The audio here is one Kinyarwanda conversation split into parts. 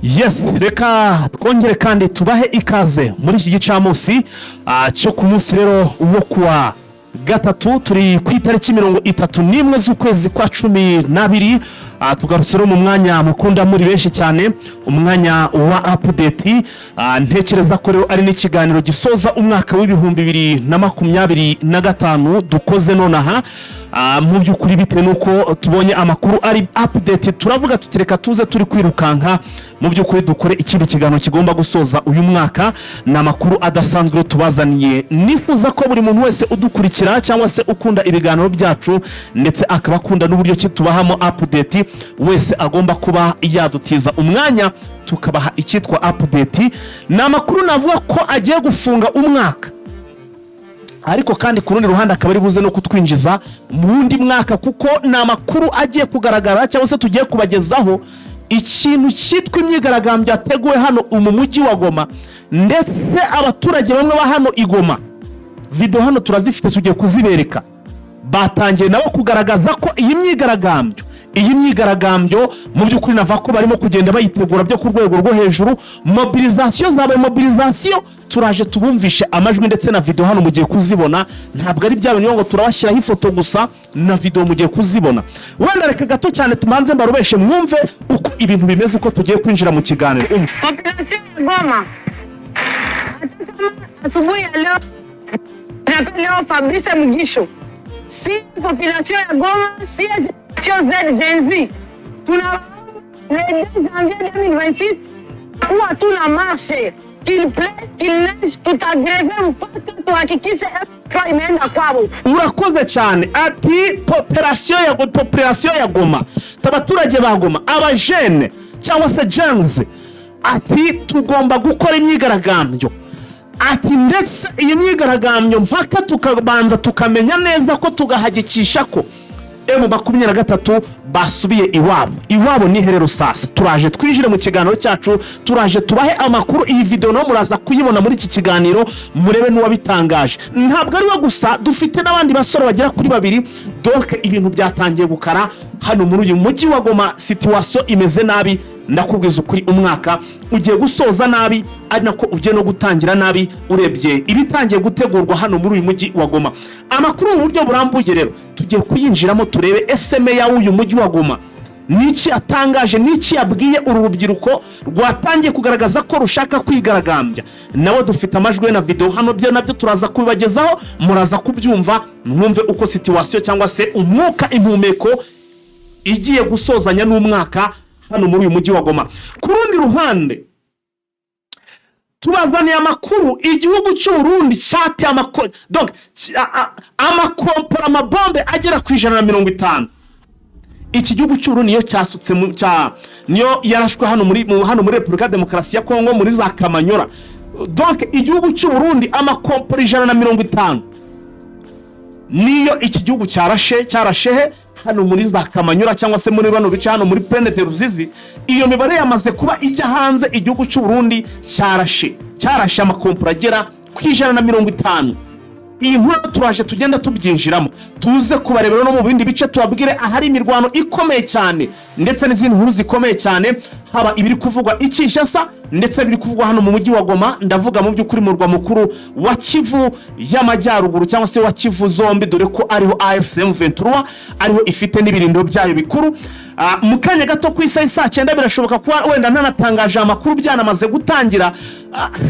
Yes, reka twongere kandi tubahe ikaze muri iki gicamunsi cyo ku munsi rero wo kuwa gatatu. Turi ku itariki 31 z'ukwezi kwa 12. Tugarutse rero mu mwanya mukunda muri benshi cyane, umwanya wa update. Ntekereza ko rero ari n'ikiganiro gisoza umwaka w'2025 dukoze nonaha. Mu by'ukuri, bitewe n'uko tubonye amakuru ari update, turavuga tutireka tuze turi kwirukanka, mu by'ukuri dukore ikindi kiganiro kigomba gusoza uyu mwaka. Ni amakuru adasanzwe tubazaniye. Nifuza ko buri muntu wese udukurikira cyangwa se ukunda ibiganiro byacu, ndetse akaba akunda n'uburyo ki tubahamo update, wese agomba kuba yadutiza umwanya tukabaha icyitwa update. Ni amakuru navuga ko agiye gufunga umwaka, ariko kandi ku rundi ruhande akaba ari buze no kutwinjiza mu wundi mwaka, kuko ni amakuru agiye kugaragara cyangwa se tugiye kubagezaho ikintu cyitwa imyigaragambyo yateguwe hano mu mujyi wa Goma, ndetse abaturage bamwe ba hano i Goma, video hano turazifite, tugiye kuzibereka, batangiye nabo kugaragaza ko iyi myigaragambyo mu by'ukuri nava ko barimo kugenda bayitegura byo ku rwego rwo hejuru. Mobilisation zabaye mobilisation. Turaje tubumvishe amajwi ndetse na video hano mugiye kuzibona. Ntabwo ari bya bintu ngo turabashyiraho ifoto gusa, na video mugiye kuzibona. Wenda reka gato cyane tumanze mbarubeshe, mwumve uko ibintu bimeze, uko tugiye kwinjira mu kiganiro. Umva. Population ya Goma, hata kama asubuhi ya leo na leo Fabrice Mugisho, si population ya Goma, si génération Z, Gen Z, tunawaomba le 2 janvier 2026 kuwa tuna marche, qu'il pleut, qu'il neige, tutagrève mpaka tuhakikishe M23 imeenda kwabo. Urakoze cyane. Ati population ya Goma, abaturage ba Goma, abajene cyangwa se Gen Z, ati tugomba gukora imyigaragambyo, ati ndetse iyi myigaragambyo mpaka tukabanza tukamenya neza ko tugahagikisha ko M23 basubiye iwabo. Iwabo ni herero? Sasa turaje twinjire mu kiganiro cyacu, turaje tubahe amakuru. Iyi video nayo muraza kuyibona muri iki kiganiro, murebe n'uwabitangaje. Ntabwo ari we gusa, dufite n'abandi basore bagera kuri babiri. Donc ibintu byatangiye gukara hano muri uyu mujyi wa Goma, situation imeze nabi. Ndakubwiza ukuri, umwaka ugiye gusoza nabi, ari nako ugiye no gutangira nabi, urebye ibitangiye gutegurwa hano muri uyu mujyi wa Goma. Amakuru mu buryo burambuye rero tugiye kuyinjiramo, turebe ese meya w'uyu mujyi wa Goma niki atangaje, niki yabwiye uru rubyiruko rwatangiye kugaragaza ko rushaka kwigaragambya. Nawe dufite amajwi ye na video hano, byo nabyo turaza kubibagezaho, muraza kubyumva, mwumve uko situation cyangwa se umwuka, impumeko igiye gusozanya n'umwaka hano muri uyu mujyi wa Goma. Ku rundi ruhande, tubazaniye amakuru: igihugu cy'u Burundi cyateye donc, amakompora, amabombe agera ku 150. Iki gihugu cy'u Burundi niyo cyasutse niyo yarashwe hano muri Repubulika ya Demokarasi ya Kongo, muri za Kamanyora. Donc igihugu cy'u Burundi, amakompora 150 niyo iki gihugu cyarashe. Cyarashe he? Hano muri za Kamanyura cyangwa se muri bano bice hano muri Plaine de Ruzizi. Iyo mibare yamaze kuba ijya hanze. Igihugu cy'u Burundi cyarashe amakompora agera ku 150. Iyi nkuru turaje tugenda tubyinjiramo, tuze kubarebera no mu bindi bice, tubabwire ahari imirwano ikomeye cyane, ndetse n'izindi nkuru zikomeye cyane, haba ibiri kuvugwa i Kinshasa ndetse biri kuvugwa hano mu mujyi wa Goma. Ndavuga mu by'ukuri murwa mukuru wa Kivu y'Amajyaruguru cyangwa se wa Kivu zombi, dore ko ariho AFC M23 ariho ifite n'ibirindiro byayo bikuru. Mu kanya gato ku isaha saa 9, birashoboka kuba wenda ntanatangaje amakuru byanamaze gutangira.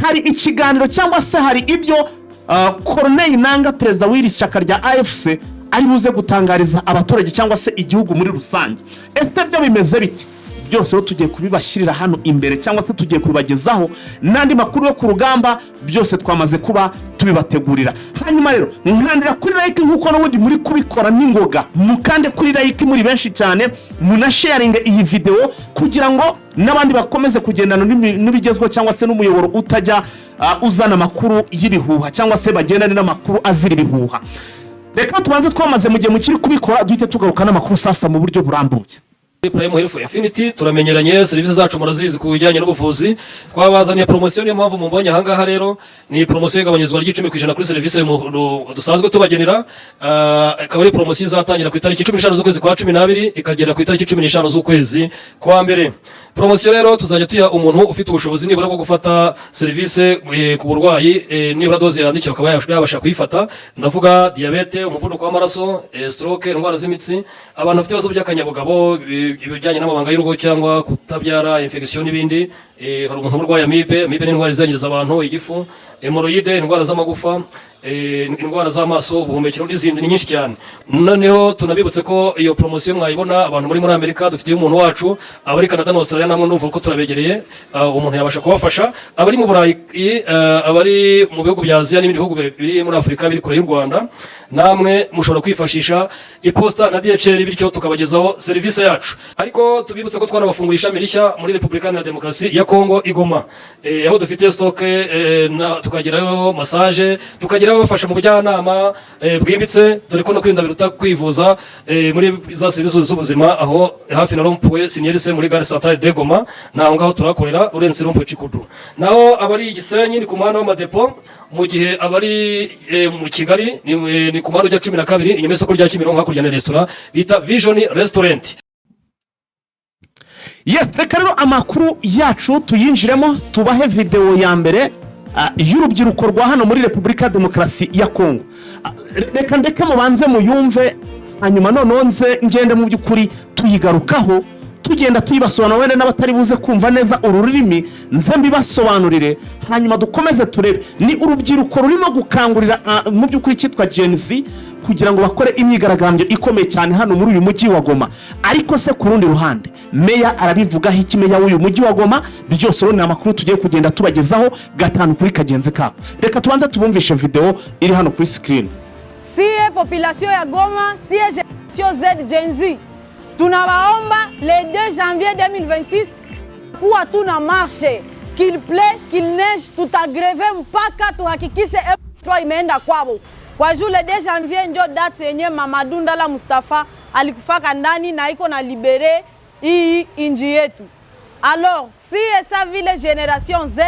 Hari ikiganiro cyangwa se hari ibyo Corneille Nanga, perezida w'iri shyaka rya AFC, ari buze gutangariza abaturage cyangwa se igihugu muri rusange. Ese byo bimeze bite? Byose rero tugiye kubibashyirira hano imbere cyangwa se tugiye kubibagezaho, n'andi makuru yo ku rugamba, byose twamaze kuba tubibategurira. Hanyuma rero nkandira kuri like nk'uko n'ubundi muri kubikora n'ingoga, mukande kuri like muri benshi cyane, munasharinge iyi videwo kugira ngo n'abandi bakomeze kugendana n'ibigezweho cyangwa se n'umuyoboro utajya uzana amakuru y'ibihuha cyangwa se bagendane n'amakuru azira ibihuha. Reka tubanze twamaze, mu gihe mukiri kubikora, duhite tugaruka n'amakuru sasa mu buryo burambuye. Prime Health Infinity turamenyeranye, serivisi zacu murazizi ku bijyanye n'ubuvuzi. Twabazaniye promosiyo, niyo mpamvu mumbonye ahangaha. Rero ni promosiyo y'igabanyizwa ry'10% kuri serivisi dusanzwe tubagenera. Ikaba ari promosiyo izatangira ku itariki 15 z'ukwezi kwa 12, ikagera ku itariki 15 z'ukwezi kwa mbere. Promosiyo rero tuzajya tuyiha umuntu ufite ubushobozi nibura bwo gufata serivisi ku burwayi, nibura dose yandikiwe akaba yabasha kuyifata. Ndavuga diyabete, umuvuduko w'amaraso, stroke, indwara z'imitsi, abantu bafite ibibazo by'akanyabugabo, ibijyanye n'amabanga y'urugo cyangwa kutabyara, infection n'ibindi. Hari umuntu urwaye amibe. Amibe ni indwara izangiriza abantu igifu, hémorroïdes, indwara z'amagufa, indwara z'amaso, ubuhumekero n'izindi, ni nyinshi cyane. Noneho tunabibutse ko iyo promosiyo mwayibona abantu muri Amerika, dufitiye umuntu wacu, abari Canada na Australia namwe ndumva ko turabegereye, umuntu yabasha kubafasha, abari mu Burayi, abari mu bihugu bya Aziya n'ibindi bihugu biri muri Afurika biri kure y'u Rwanda, namwe mushobora kwifashisha iposita na DHL, bityo tukabagezaho serivisi yacu. Ariko tubibutse ko twanabafungura ishami rishya muri Repubulika Iharanira Demokarasi ya Kongo, i Goma, aho dufite stock, tukagerayo massage, tukagerayo bafasha mu bujyanama bwimbitse, dore ko no kwirinda biruta kwivuza, muri za serivisi z'ubuzima, aho hafi na rond-point Sinierise muri gare centrale de Goma, naho ngaho turahakorera, urenze rond-point Chikudu. Naho abari i Gisenyi ni ku muhanda w'amadepo, mu gihe abari mu Kigali ni ku muhanda ujya 12, inyuma y'isoko rya Kimironko, hakurya na resitora bita Vision Restaurant. Yes, reka rero amakuru yacu tuyinjiremo, tubahe videwo ya mbere y'urubyiruko rwa hano muri Repubulika ya Demokarasi ya Kongo. Reka ndeke mubanze muyumve, hanyuma noneho nze ngende mu by'ukuri tuyigarukaho, tugenda tuyibasobanura, wenda n'abatari buze kumva neza ururimi nze mbibasobanurire, hanyuma dukomeze turebe. Ni urubyiruko rurimo gukangurira mu by'ukuri cyitwa Gen Z kugira ngo bakore imyigaragambyo ikomeye cyane hano muri uyu mujyi wa Goma. Ariko se ku rundi ruhande meya arabivugaho iki, meya w'uyu mujyi wa Goma? Byose rero ni amakuru tugiye kugenda tubagezaho gatanu kuri kagenzi kako. Reka tubanze tubumvishe videwo iri hano kuri screen. Sie population ya Goma, sie génération Z, Gen Z, tunawaomba le 2 janvier 2026 kuwa tuna marche, qu'il pleut, qu'il neige, tutagrève mpaka tuhakikishe M23 imeenda kwabo. Kwa juu le 2 janvier njo date yenye Mamadou Ndala Mustafa alikufaka ndani na iko na libérer hii inji yetu. Alors sie sa vile génération Z,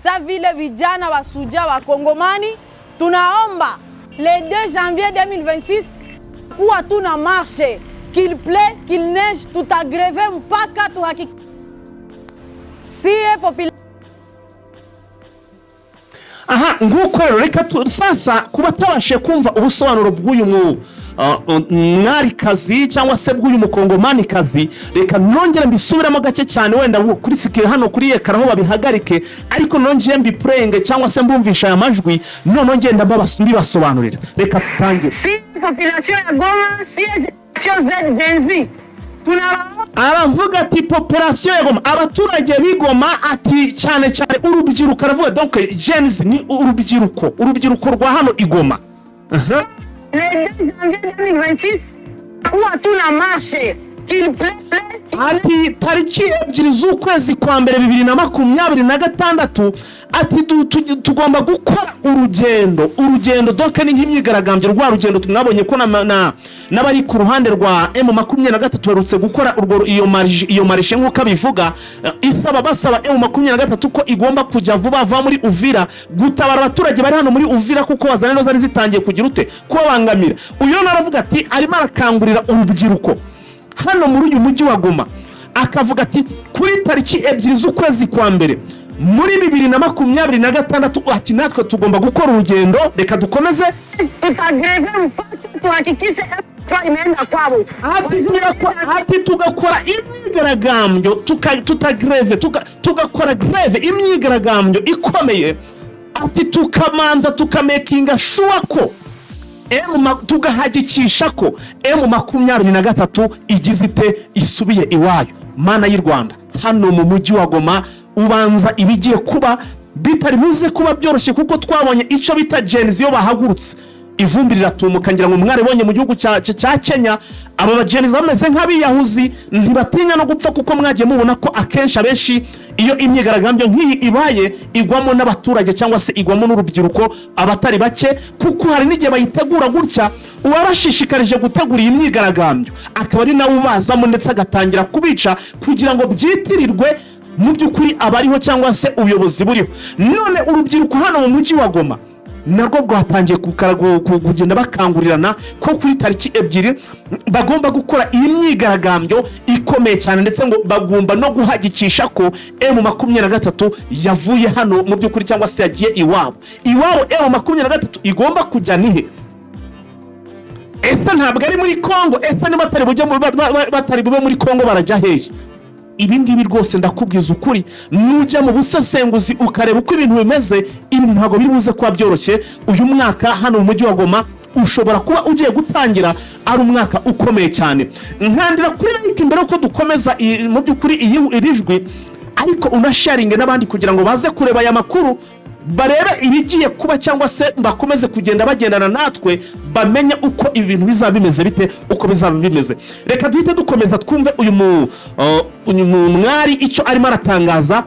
sa vile vijana wa suja wa Kongomani, tunaomba le 2 janvier 2026 kuwa tuna marche, qu'il pleut, qu'il neige, tutagrève mpaka tuhakikishe sie population Aha nguko rero, reka sasa kuba batabashije kumva ubusobanuro bw'uyu mwarikazi cyangwa se bw'uyu mukongomanikazi, reka nongere mbisubiremo gake cyane, wenda kuri screen hano kuri écran aho babihagarike, ariko nongere mbipurenge cyangwa se mbumvisha aya majwi, noneho ngenda mbibasobanurira. Reka tutangire. Si population ya Goma, si génération Z, Gen Z, tunawaomba Aravuga ati population ya Goma, abaturage b'i Goma, ati cyane cyane urubyiruko. Aravuga donc Gen Z ni urubyiruko, urubyiruko rwa hano i Goma. Aha. Le 2 janvier 2026 kuwa tuna marche, qu'il pleut. Ati tariki 2 z'ukwezi kwa mbere 2026, ati tugomba gukora urugendo. Urugendo donc ni nk'imyigaragambyo, rwa rugendo mwabonye ko n'abari ku ruhande rwa M23 baherutse gukora urwo iyo marche, nk'uko abivuga, isaba, basaba M23 ko igomba kujya vuba vuba muri Uvira gutabara abaturage bari hano muri Uvira, kuko wazalendo zari zitangiye kugira ute, kubabangamira. Uyu rero aravuga ati arimo arakangurira urubyiruko hano muri uyu mujyi wa Goma, akavuga ati kuri tariki 2 z'ukwezi kwa mbere muri 2026, ati natwe tugomba gukora urugendo. Reka dukomeze. Tutagrève mpaka tuhakikishe M23 imeenda kwabo. Ati tugakora imyigaragambyo, tutagrève, tugakora grève, imyigaragambyo ikomeye, ati tukamanza tukamakinga sure ko tugahagikisha ko M23 igize ite, isubiye iwayo. Mana y'u Rwanda, hano mu mujyi wa Goma ubanza ibigiye kuba bitari buze kuba byoroshye, kuko twabonye icyo bita Gen Z iyo bahagurutse. Ivumbi riratumuka. Ngira ngo mwaribonye mu gihugu cya Kenya, aba ba Gen Z bameze nk'abiyahuzi, ntibatinya no gupfa, kuko mwagiye mubona ko akenshi abenshi iyo imyigaragambyo nk'iyi ibaye igwamo n'abaturage cyangwa se igwamo n'urubyiruko abatari bake, kuko hari n'igihe bayitegura gutya, uwabashishikarije gutegura iyi myigaragambyo akaba ari nawe ubazamo, ndetse agatangira kubica kugira ngo byitirirwe mu by'ukuri abariho cyangwa se ubuyobozi buriho. None urubyiruko hano mu mujyi wa Goma narwo rwatangiye kugenda bakangurirana ko kuri tariki 2 bagomba gukora iyi myigaragambyo ikomeye cyane, ndetse ngo bagomba no guhagikisha ko M23 yavuye hano mu by'ukuri cyangwa se yagiye iwabo. Iwabo M23 igomba kujya nihe? Ese ntabwo ari muri Kongo? Ese niba batari bujye batari bube muri Kongo, barajya hehe? Ibi ngibi rwose ndakubwiza ukuri, nujya mu busesenguzi ukareba uko ibintu bimeze, ibintu ntabwo biri buze kuba byoroshye. Uyu mwaka hano mu mujyi wa Goma ushobora kuba ugiye gutangira ari umwaka ukomeye cyane. Nkandira kuri like mbere yuko dukomeza mu by'ukuri iri jwi, ariko unasharinge n'abandi kugira ngo baze kureba aya makuru, barebe ibigiye kuba cyangwa se bakomeze kugenda bagendana natwe, bamenye uko ibi bintu bizaba bimeze bite, uko bizaba bimeze. Reka duhite dukomeza twumve uyu mwari icyo arimo aratangaza,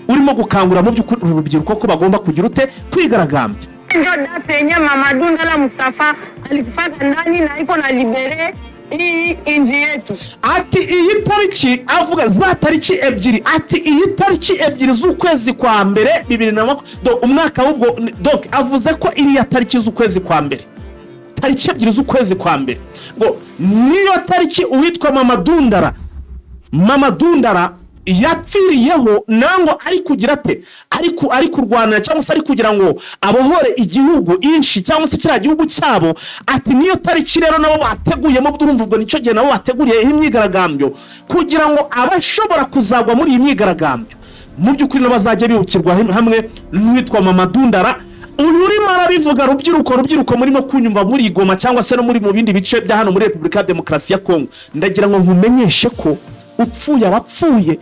urimo gukangurira mu by'ukuri uru rubyiruko ko bagomba kugira ute? Kwigaragambya. Ndio date yenye Mamadou Ndala Mustafa alikufaka ndani na iko na libérer hii inji yetu. Ati iyi tariki, avuga za tariki 2, ati iyi tariki 2 z'ukwezi kwa mbere bibiri na umwaka w'ubwo. Donc avuze ko iriya tariki z'ukwezi kwa mbere, tariki 2 z'ukwezi kwa mbere, ngo niyo tariki uwitwa Mamadou Ndala, Mamadou Ndala yapfiriyeho, nangwa ari kugira ate? Ari kurwanira cyangwa se ari kugira ngo abohore igihugu inshi cyangwa se kiriya gihugu cyabo. Ati niyo tariki rero nabo bateguyemo. Urumva ubwo nicyo gihe nabo bateguriyeho imyigaragambyo, kugira ngo abashobora kuzagwa muri iyi myigaragambyo mu by'ukuri nabo bazajya bibukirwa hamwe n'uwitwa Mamadou Ndala. Uyu urimo arabivuga. Rubyiruko, rubyiruko murimo kunyumva muri Goma cyangwa se no muri mu bindi bice bya hano muri Repubulika ya Demokarasi ya Kongo, ndagira ngo nkumenyeshe ko upfuye abapfuye,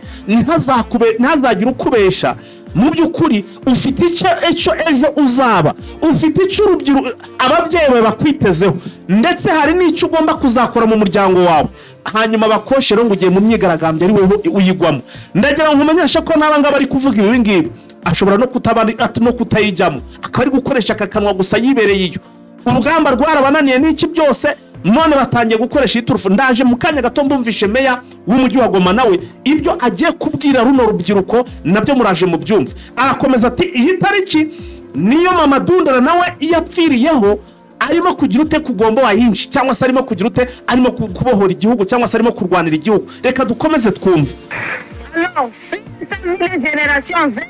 ntazagire ukubesha. Mu by'ukuri ufite icyo ejo uzaba, ufite icyo urubyiruko, ababyeyi bawe bakwitezeho, ndetse hari n'icyo ugomba kuzakora mu muryango wawe. Hanyuma bakoshe rero ngo ugiye mu myigaragambyo ari wowe uyigwamo. Ndagira ngo nkumenyeshe ko n'aba ngaba bari kuvuga ibi ngibi ashobora no kutaba no kutayijyamo, akaba ari gukoresha aka kanwa gusa yibereye iyo. Urugamba rwarabananiye n'iki byose, none batangiye gukoresha iyi turufu. Ndaje mu kanya gato mbumvishe meya w'umujyi wa Goma nawe ibyo agiye kubwira runo rubyiruko, nabyo muraje mu byumve. Arakomeza ati iyi tariki niyo Mamadou Ndala nawe iyo apfiriyeho, arimo kugira ute? Kugomba wayinshi cyangwa se arimo kugira ute? Arimo kubohora igihugu cyangwa se arimo kurwanira igihugu. Reka dukomeze twumve. Alors, si sa vile génération Z,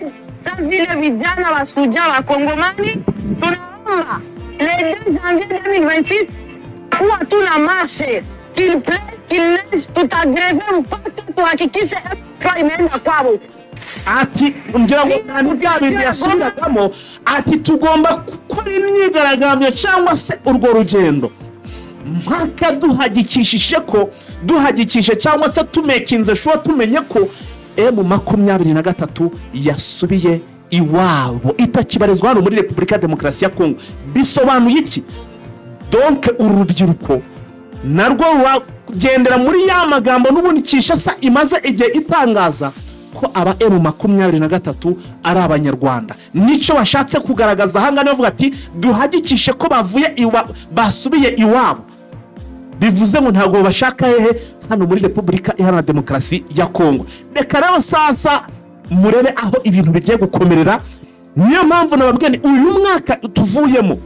sa vile vijana wasuja wa Kongomani, tunaomba le 2 janvier 2026 kuwa tuna marche, qu'il pleuve, qu'il neige, tutagrève mpaka tuhakikishe M23 imeenda kwabo. Ati ngira ngo nta bya bintu yasubiragamo, ati tugomba gukora imyigaragambyo cyangwa se urwo rugendo mpaka duhagikishije ko duhagikishe cyangwa se tumekinze sure, tumenye ko M23 yasubiye iwabo, itakibarizwa hano muri Repubulika ya Demokarasi ya Kongo. Bisobanuye iki? Donc uru rubyiruko narwo ruragendera muri ya magambo n'ubundi Kinshasa imaze igihe itangaza ko aba M23 ari abanyarwanda. Nicyo bashatse kugaragaza ahangaha, bavuga ati duhagikishe ko bavuye basubiye iwabo. Bivuze ngo ntabwo bashaka hehe? Hano muri Repubulika Iharanira Demokarasi ya Kongo. Reka rero sasa murebe aho ibintu bigiye gukomerera. Niyo mpamvu nababwiye nti uyu mwaka tuvuyemo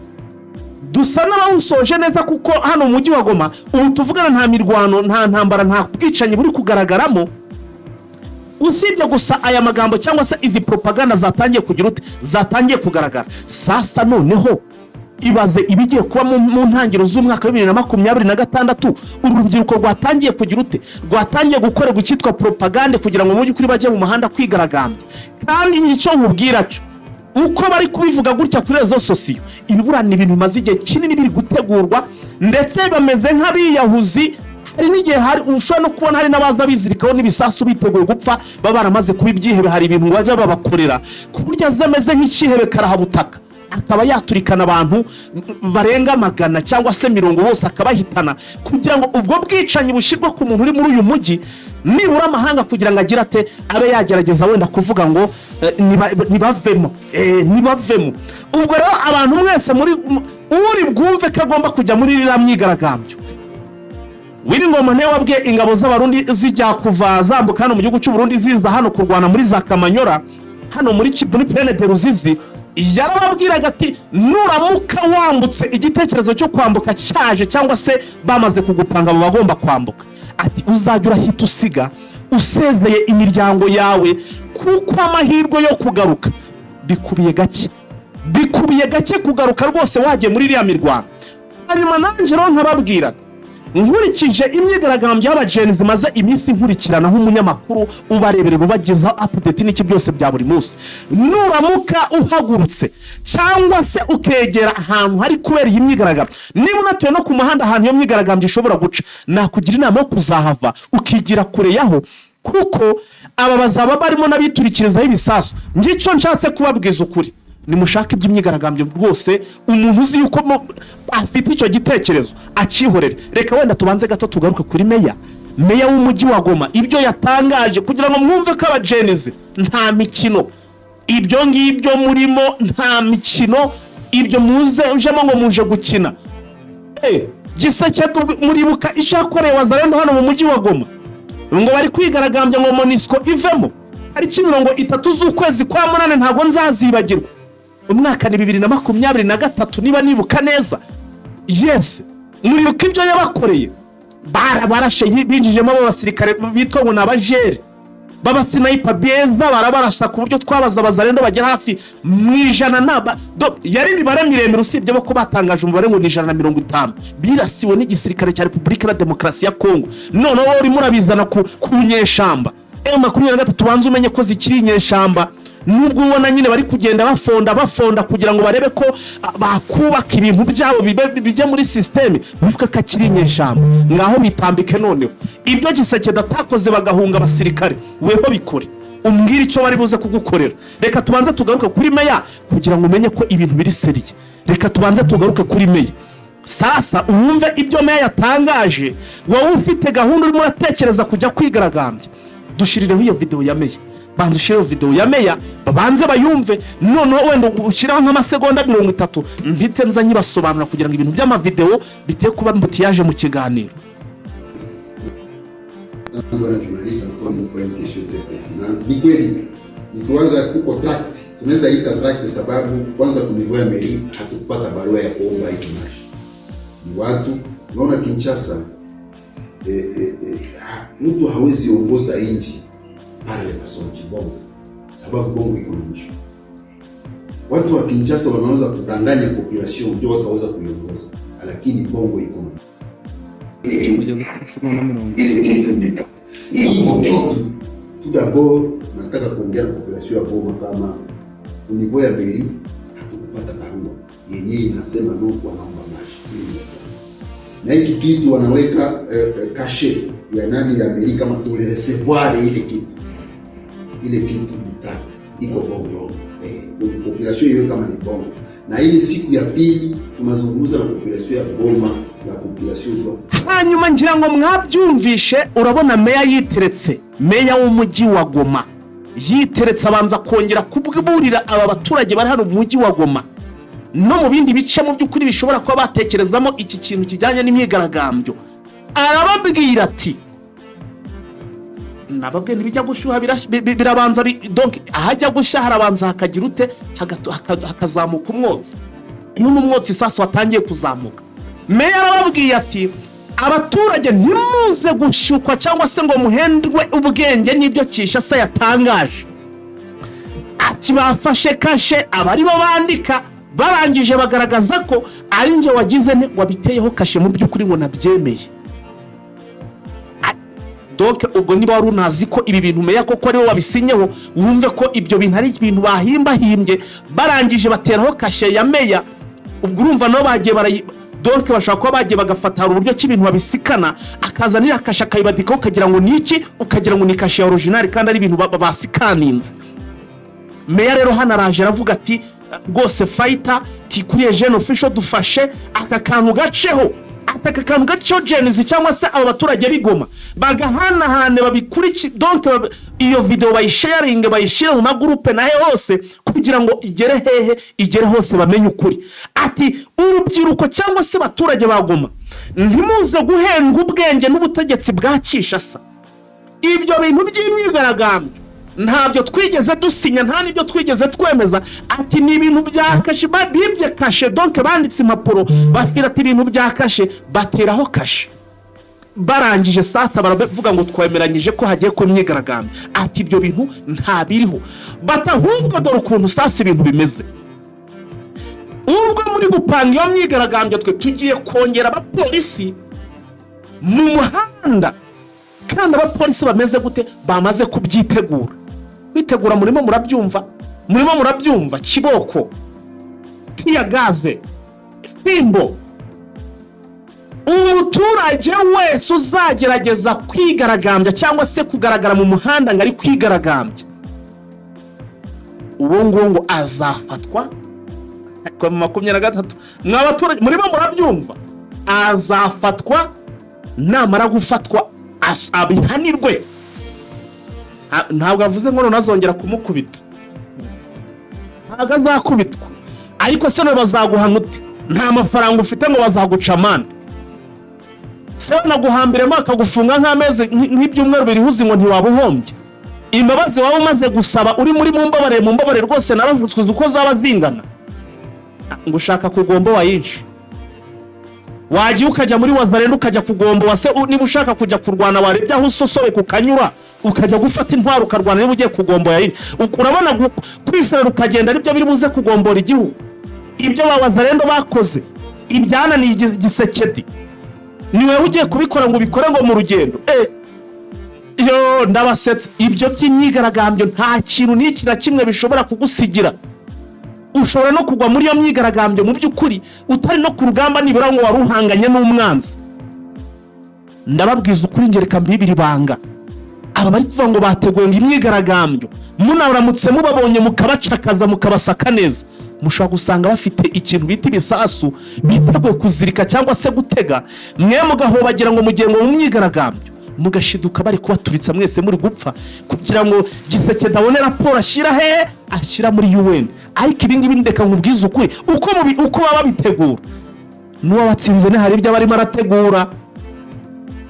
dusa n'abawusoje neza, kuko hano mu mujyi wa Goma ubu tuvugana nta mirwano, nta ntambara, nta bwicanyi buri kugaragaramo, usibye gusa aya magambo cyangwa se izi propaganda zatangiye kugira ute? Zatangiye kugaragara. Sasa noneho ibaze ibigiye kuba mu ntangiriro z'umwaka wa 2026. Uru rubyiruko rwatangiye kugira ute? Rwatangiye gukorerwa icyitwa propagande kugira ngo mu by'ukuri bajye mu muhanda kwigaragambya. Kandi icyo nkubwira cyo, uko bari kubivuga gutya kuri réseaux sociaux, ibibura ni ibintu bimaze igihe kinini biri gutegurwa, ndetse bameze nk'abiyahuzi. Hari n'igihe hari ushobora no kubona hari n'abaza bizirikaho n'ibisasu biteguye gupfa, baba baramaze kuba ibyihebe. Hari ibintu bajya babakorera ku buryo aza ameze nk'icyihebe karahabutaka. akaba yaturikana abantu barenga 100 cyangwa se 50 bose akabahitana, kugira ngo ubwo bwicanyi bushyirwe ku muntu uri muri uyu mujyi, nibura amahanga kugira ngo agire ate, abe yagerageza wenda kuvuga ngo nibavemo, nibavemo. Ubwo rero abantu mwese muri uri bwumve ko agomba kujya muri iriya myigaragambyo, Willy Ngoma niwe wabwiye ingabo z'Abarundi zijya kuva zambuka hano mu gihugu cy'u Burundi, ziza hano kurwana muri za Kamanyora, hano muri Plaine de Ruzizi, yarababwiraga ati: "Nuramuka wambutse, igitekerezo cyo kwambuka cyaje cyangwa se bamaze kugupanga mu bagomba kwambuka," ati, "uzajya urahita usiga usezeye imiryango yawe, kuko amahirwe yo kugaruka bikubiye gake, bikubiye gake kugaruka rwose wagiye muri iriya mirwano." Hanyuma nanjye rero nkababwira, nkurikije imyigaragambyo y'aba Gen Z zimaze iminsi nkurikirana nk'umunyamakuru ubareberera, ubagezaho update n'iki byose bya buri munsi, nuramuka uhagurutse cyangwa se ukegera ahantu hari kubera iyi myigaragambyo, niba unatuye no ku muhanda ahantu iyo myigaragambyo ishobora guca, nakugira inama yo kuzahava ukigira kure yaho, kuko aba bazaba barimo n'abiturikirizaho ibisasu. Ngicyo nshatse kubabwiza ukuri: nimushake iby'imyigaragambyo rwose, umuntu uzi yuko afite icyo gitekerezo akihorere. Reka wenda tubanze gato tugaruke kuri meya w'umujyi wa Goma, ibyo yatangaje, kugira ngo mwumve ko aba Gen Z nta mikino. Ibyo ngibyo murimo nta mikino, ibyo muze ujemo ngo muje gukina. Giseke muribuka icyo yakoreye Wazalendo hano mu mujyi wa Goma, ngo bari kwigaragambya ngo MONUSCO ivemo, tariki 30 z'ukwezi kwa munani, ntabwo nzazibagirwa, umwaka ni 2023 niba nibuka neza. Yes, muribuka ibyo yabakoreye? Barabarashe, binjijemo abo basirikare bitwa ngo ni abajeri b'abasniper beza, barabarasa ku buryo twabaza Abazalendo bagera hafi mu 100 na yari imibare miremire, usibye ko batangaje umubare ngo ni 150 birasiwe n'igisirikare cya Repubulika na Demokarasi ya Kongo. Noneho wowe urimo urabizana ku nyeshamba M23, banza umenye ko zikiri inyeshamba, nubwo ubona nyine bari kugenda bafonda bafonda kugira ngo barebe ko bakubaka ibintu byabo bijye muri système, bibuke ko akiri inyeshamba. Ngaho bitambike noneho ibyo Tshisekedi atakoze bagahunga abasirikare, weho bikore umbwire icyo bari buze kugukorera. Reka tubanze tugaruke kuri meya kugira ngo umenye ko ibintu biri sérieux. Reka tubanze tugaruke kuri meya sasa, wumve ibyo meya yatangaje. Wowe ufite gahunda, urimo uratekereza kujya kwigaragambya, dushirireho iyo videwo ya meya. Banza ushyireho videwo ya meya, babanze bayumve, noneho wenda ushyiraho nk'amasegonda 30, mpite nza nyibasobanura, kugira ngo ibintu by'amavidewo bite kuba embouteillage mu kiganiro. Bwana journaliste, encore une fois, une question très pertinente. Ni kweli ni kuanza kuko tract, tunaweza ita tract sababu kwanza ku niveau ya mairie hatukupata barua ya kuomba hii marche. Ni watu unaona Kinshasa, mtu hawezi ongoza nchi pale mensonge, bongo, sababu bongo iko na mwisho. Watu wa Kinshasa wanaweza kudanganya population ndio wataweza kuiongoza, lakini bongo iko na kugeza kuri segonda 30. Hii kitu tout d'abord nataka kuongea na population ya Goma kama au niveau ya mairie hatukupata barua yenyewe inasema no wanaomba marche. Na hiki kitu wanaweka cachet ya nani ya mairie kama tulirecevoir ile kitu, ile kitu ni tract iko bongo, population hiyo kama ni bongo. Na ile siku ya pili tunazungumza na population ya Goma na population ya Hanyuma ngira ngo mwabyumvishe. Urabona meya yiteretse, meya w'umujyi wa Goma yiteretse, abanza kongera kuburira aba baturage bari hano mu mujyi wa Goma no mu bindi bice mu by'ukuri bishobora kuba batekerezamo iki kintu kijyanye n'imyigaragambyo. Arababwira ati: "Nababwiye, ntibijya gushyuha, birabanza donc ahajya gushya harabanza hakagira ute, hakazamuka umwotsi." Iyo umwotsi sasa watangiye kuzamuka, meya arababwiye ati: "Abaturage, ntimuze gushyukwa cyangwa se ngo muhendwe ubwenge n'ibyo Kinshasa yatangaje." Ati: "Bafashe kashe aba aribo bandika, barangije bagaragaza ko ari njye wagize ne wabiteyeho kashe, mu by'ukuri ngo nabyemeye." Donc ubwo niba wari unazi ko ibi bintu meya koko ariwe wabisinyeho, wumve ko ibyo bintu ari ibintu bahimbahimbye, barangije bateraho kashe ya meya. Ubwo urumva nabo bagiye barayi, donc bashobora kuba bagiye bagafata, hari uburyo ki ibintu babisikana, akazana iriya kashe akayibadikaho, ukagira ngo ni iki, ukagira ngo ni kashe ya original kandi ari ibintu basikaninze. Meya rero hano araje aravuga ati: Rwose fighter tikuriye Jeune Official, dufashe aka kantu gaceho, ati aka kantu gaceho. Gen Z cyangwa se abo baturage b'Igoma bagahanahane, babikuriki, donc iyo video bayisharinge, bayishyire mu magurupe nahe hose, kugira ngo igere hehe, igere hose, bamenye ukuri. Ati urubyiruko cyangwa se abaturage ba Goma, ntimuze guhendwa ubwenge n'ubutegetsi bwa Kinshasa. Ibyo bintu by'imyigaragambyo ntabyo twigeze dusinya, nta n'ibyo twigeze twemeza. Ati ni ibintu bya kashe, bibye kashe, donc banditse impapuro, babwira ati ibintu bya kashe, bateraho kashe. Barangije sasa baravuga ngo twemeranyije ko hagiye kuba imyigaragambyo. Ati ibyo bintu ntabiriho. Bati ahubwo dore ukuntu sasa ibintu bimeze: ubwo muri gupanga iyo myigaragambyo, twe tugiye kongera abapolisi mu muhanda. Kandi abapolisi bameze gute? Bamaze kubyitegura, kwitegura. Murimo murabyumva, murimo murabyumva: kiboko, tear gas, fimbo. Umuturage wese uzagerageza kwigaragambya cyangwa se kugaragara mu muhanda ngo ari kwigaragambya, uwo nguwo ngo azafatwa. 23, mwa baturage, murimo murabyumva, azafatwa. Namara gufatwa abihanirwe. Ntabwo avuze ngo none azongera kumukubita, ntabwo azakubitwa. Ariko se none bazaguhana ute? Nta mafaranga ufite ngo bazaguca amande? Se banaguhambiremo akagufunga nk'amezi, nk'ibyumweru bibiri, uzi ngo ntiwaba uhombye? Imbabazi waba umaze gusaba uri muri mumbabare, mumbabare rwose naravutswe, uko zaba zingana, ngo ushaka kugomba wayinshi, wagiye ukajya muri Wazalendo, ukajya kugomba se? Niba ushaka kujya kurwana, warebye aho usosobeka ukanyura, ukajya gufata intwaro ukarwana. Niba ugiye kugombora yindi, urabona kwishorera ukagenda aribyo biri buze kugombora igihugu? Ibyo ba Wazalendo bakoze, ibyananiye Gisekedi, ni wowe ugiye kubikora ngo ubikore ngo mu rugendo? Yo ndabasetse. Ibyo by'imyigaragambyo nta kintu n'iki na kimwe bishobora kugusigira. Ushobora no kugwa muri iyo myigaragambyo mu by'ukuri utari no ku rugamba, nibura ngo wari uhanganye n'umwanzi. Ndababwiza ukuri, ngereka mbibiri ibanga: aba bari kuvuga ngo bateguye ngo imyigaragambyo, munaramutse mubabonye mukabacakaza, mukabasaka neza, mushobora gusanga bafite ikintu bita ibisasu biteguye kuzirika cyangwa se gutega. Mwe mugahobagira ngo mugiye ngo mu myigaragambyo, mugashiduka bari kubaturitsa mwese muri gupfa, kugira ngo Gisekedi abone raporo ashyira hehe? Ashyira muri UN. Ariko ibi ngibi, ndeka nkubwize ukuri, uko baba babitegura, n'uwabatsinze ne hari ibyo aba arimo arategura.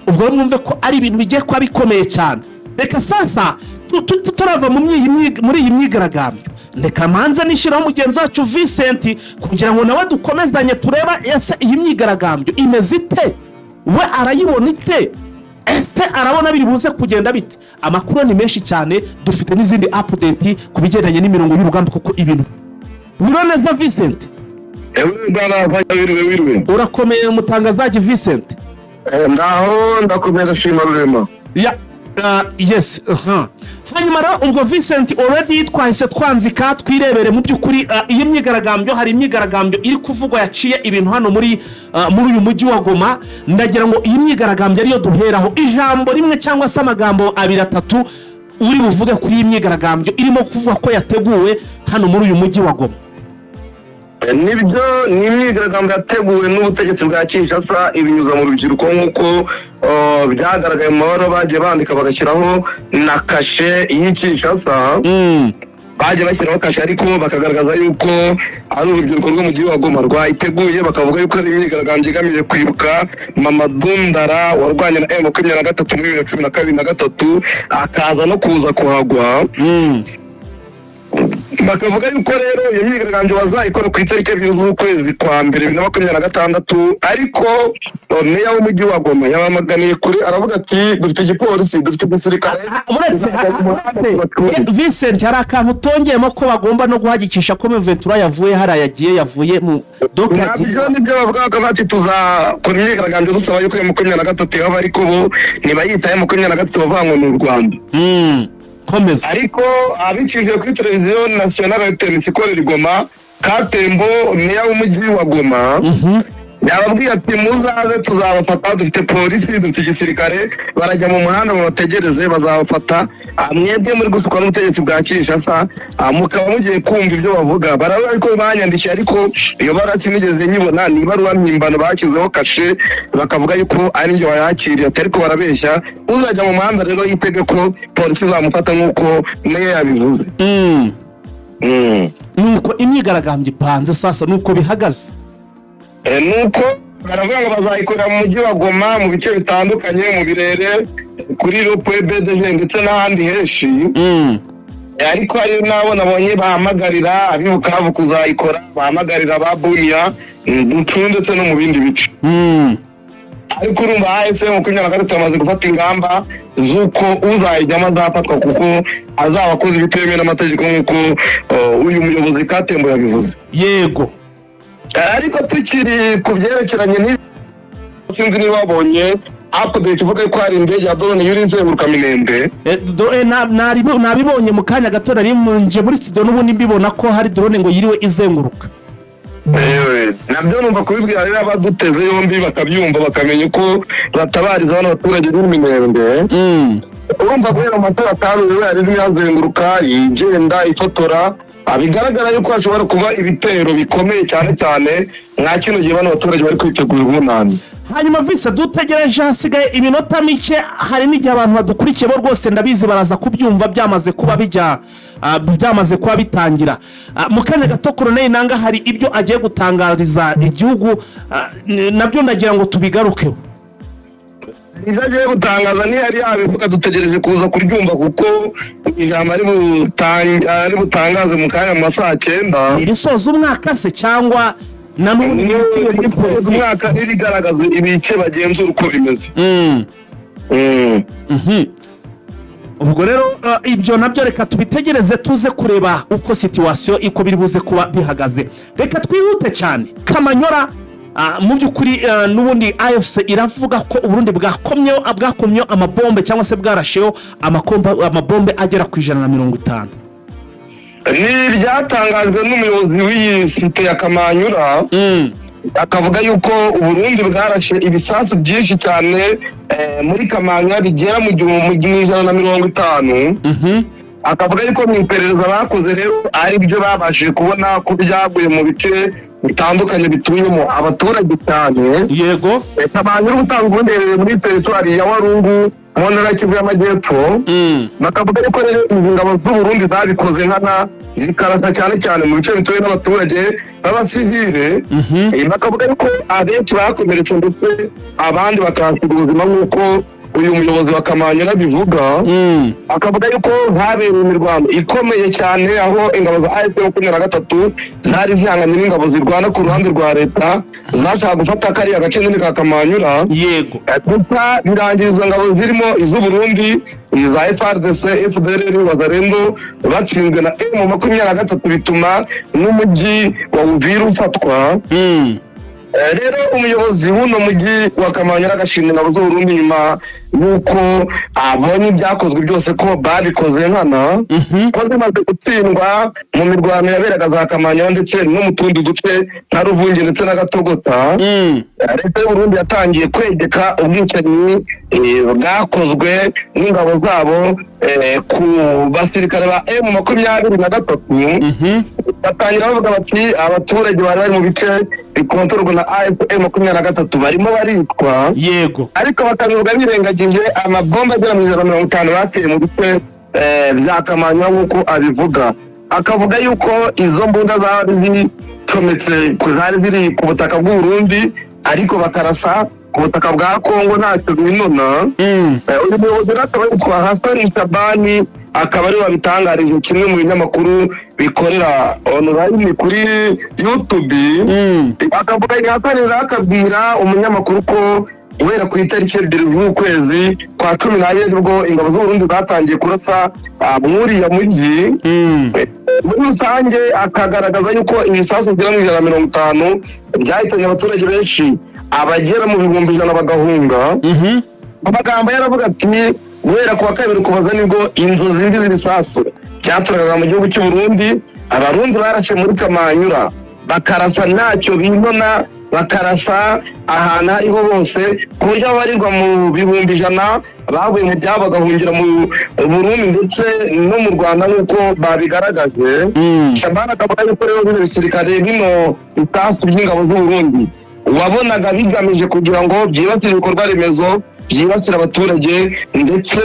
Ubwo rero mwumve ko ari ibintu bigiye kuba bikomeye cyane. Reka sasa turava muri iyi myigaragambyo, reka manze nishyiraho mugenzi wacu Vincent kugira ngo nawe dukomezanye tureba ese iyi myigaragambyo imeze ite, we arayibona ite, ese arabona biri buze kugenda bite? Amakuru ni menshi cyane, dufite n'izindi update ku bigendanye n'imirongo y'urugamba, kuko ibintu biriho neza. Vincent? Ewe bwana, wiriwe, wiriwe. Urakomeye, mutangazaji Vincent? Ndaho, ndakomeye, ndashima Rurema. Ya, yes. Hanyuma rero ubwo Vincent, already twahise twanzika twirebere mu by'ukuri iyi myigaragambyo. Hari imyigaragambyo iri kuvugwa yaciye ibintu hano muri uyu mujyi wa Goma. Ndagira ngo iyi myigaragambyo ariyo duheraho. Ijambo rimwe cyangwa se amagambo abiri atatu uri buvuge kuri iyi myigaragambyo irimo kuvuga ko yateguwe hano muri uyu mujyi wa Goma. Nibyo, ni imyigaragambyo yateguwe n'ubutegetsi bwa Kinshasa ibinyuza mu rubyiruko, nk'uko byagaragaye mu mabaruwa bagiye bandika, bagashyiraho na kashe y'i Kinshasa. Bagiye bashyiraho kashe, ariko bakagaragaza yuko ari urubyiruko rwo mu gihugu wa Goma rwayiteguye, bakavuga yuko ari imyigaragambyo igamije kwibuka Mamadou Ndala warwanye na M23 muri 2012 na 3, akaza no kuza kuhagwa. Bakavuga yuko rero iyo myigaragambyo bazayikora ku itariki 2 z'ukwezi kwa mbere 2026. Ariko meya w'umujyi wa Goma yabamaganiye kure, aravuga ati dufite igipolisi, dufite igisirikare. Uretse Vincent, hari akantu utongeyemo ko bagomba no guhagikisha ko Ventura yavuye hariya, yagiye, yavuye mu doka, yagiye. Nabyo nibyo, bavuga bati tuzakora imyigaragambyo dusaba yuko iyo 23 yaba, ariko bo ntibayitaye 23, bavuga ngo ni u Rwanda. Komeza. Ariko abicishije kuri televiziyo nationale ya TNC ikorera i Goma, Katembo, meya w'umujyi wa Goma. Yababwiye ati: "Muzaze tuzabafata, dufite polisi, dufite igisirikare, barajya mu muhanda mubategereze, bazabafata. Mwebwe muri gusukwa n'ubutegetsi bwa Kinshasa, mukaba mugiye kumva ibyo bavuga." Baravuga ariko banyandikiye, ariko iyo baruwa sinigeze nyibona. Ni ibaruwa mpimbano bashyizeho kashe, bakavuga yuko ari njye wayakiriye, ati ariko barabeshya. Uzajya mu muhanda rero yitege ko polisi izamufata nk'uko nayo yabivuze. Nuko imyigaragambyo ipanze sasa, nuko bihagaze. Nuko baravuga ngo bazayikorera mu mujyi wa Goma, mu bice bitandukanye, mu Birere, kuri rond-point BDG ndetse n'ahandi henshi. Ariko hari n'abo nabonye bahamagarira ab'i Bukavu kuzayikora, bahamagarira aba Bunia, Bucu ndetse no mu bindi bice. Ariko urumva AFC 23 yamaze gufata ingamba z'uko uzayijyamo azafatwa, kuko azaba akoze ibitemewe n'amategeko, nk'uko uyu muyobozi Katembo yabivuze. Ariko tukiri ku byerekeranye n'ibi, sinzi niba wabonye update ivuga ko hari indege ya drone yuri izenguruka Minembwe. Nabibonye mu kanya gato, nari nje muri studio n'ubundi mbibona ko hari drone ngo yiriwe izenguruka. Ewe, nabyo numva kubibwira rero abaduteze yombi bakabyumva, bakamenya uko batabariza bano baturage b'i Minembwe. Urumva guhera mu matora atanu yari irimo yazenguruka, igenda ifotora. Bigaragara yuko hashobora kuba ibitero bikomeye cyane cyane mwa kino gihe bano baturage bari kwitegura ubunani. Hanyuma vise dutegereje, hasigaye iminota mike. Hari n'igihe abantu badukurikiye bo rwose ndabizi baraza kubyumva byamaze kuba bijya, byamaze kuba bitangira. Mu kanya gato Koroneli Nanga hari ibyo agiye gutangariza igihugu, nabyo ndagira ngo tubigarukeho. Ibyo agiye gutangaza ntiyari yabivuga, dutegereje kuza kuryumva, kuko ijambo ari butangaze mu kanya mu ma saa 9. Irisoza umwaka se cyangwa na n'ubundi bikwiye muri politiki? Umwaka irigaragaza ibice bagenzura uko bimeze. Ubwo rero ibyo nabyo reka tubitegereze, tuze kureba uko situation iko biri buze kuba bihagaze. Reka twihute cyane. Kamanyora, mu by'ukuri n'ubundi AFC iravuga ko Uburundi bwakomyeho amabombe, cyangwa se bwarasheho amabombe agera ku 150. Ni ibyatangajwe n'umuyobozi w'iyi site ya Kamanyura, akavuga yuko Uburundi bwarashe ibisasu byinshi cyane muri Kamanyura bigera mu 150. Akavuga yuko mu iperereza bakoze rero ari byo babashije kubona ko byaguye mu bice bitandukanye bituyemo abaturage cyane. Kamanyura ubusanzwe ubundi iherereye muri teritwari ya Warungu mu ntara ya Kivu y'Amajyepfo. Bakavuga yuko rero izi ngabo z'Uburundi zabikoze nkana, zikarasa cyane cyane mu bice bituwe n'abaturage b'abasivile. Bakavuga yuko abenshi bakomeretse ndetse abandi bakahasiga ubuzima, nk'uko uyu muyobozi wa Kamanyura abivuga. Akavuga yuko habereye imirwano ikomeye cyane, aho ingabo za AFC 23 zari zihanganye n'ingabo zirwana ku ruhande rwa leta zashaka gufata kariya gace nyine ka Kamanyura. Gusa birangira izo ngabo zirimo iz'Uburundi, iza FARDC, FDLR, Wazalendo batsinzwe na M23, bituma n'umujyi wa Uvira ufatwa. Rero umuyobozi w'uno mujyi wa Kamanyura agashima ingabo z'Uburundi nyuma y'uko abonye ibyakozwe byose ko babikoze nkana, ko zimaze gutsindwa mu mirwano yaberaga za Kamanyura ndetse no mu tundi duce nka Ruvungi ndetse na Gatogota. Leta y'Uburundi yatangiye kwegeka ubwicanyi bwakozwe n'ingabo zabo ku basirikare ba M23. Batangira bavuga bati abaturage bari bari mu bice bikontororwa na AFC 23 barimo baricwa. Ariko bakabivuga birengagije amabomba agera mu 150 bateye mu bice bya Kamanyura, nk'uko abivuga. Akavuga yuko izo mbunda zari zicometse zari ziri ku butaka bw'Uburundi, ariko bakarasa ku butaka bwa Kongo ntacyo binona. Uyu muyobozi rero akaba yitwa Hassan Shabani, akaba ariwe wabitangarije kimwe mu binyamakuru bikorera online kuri YouTube. Akavuga Hassan rero akabwira umunyamakuru ko guhera ku itariki 2 z'ukwezi kwa 12, ubwo ingabo z'Uburundi zatangiye kurasa mw'uriya mujyi muri rusange, akagaragaza yuko ibisasu bigera mu 150 byahitanye abaturage benshi, abagera mu 100,000 bagahunga. Mu magambo yaravuga ati guhera ku wa kabiri Ukuboza nibwo inzozi mbi z'ibisasu byaturukaga mu gihugu cy'u Burundi, Abarundi barashe muri Kamanyura bakarasa ntacyo binona. Bakarasa ahantu ariho hose, ku buryo abarirwa mu 100,000 bavuye mu byabo bagahungira mu Burundi ndetse no mu Rwanda, nk'uko babigaragaje. Shabani akavuga yuko rero bino bisirikare, bino bisasu by'ingabo z'Uburundi, wabonaga bigamije kugira ngo byibasire ibikorwa remezo, byibasire abaturage, ndetse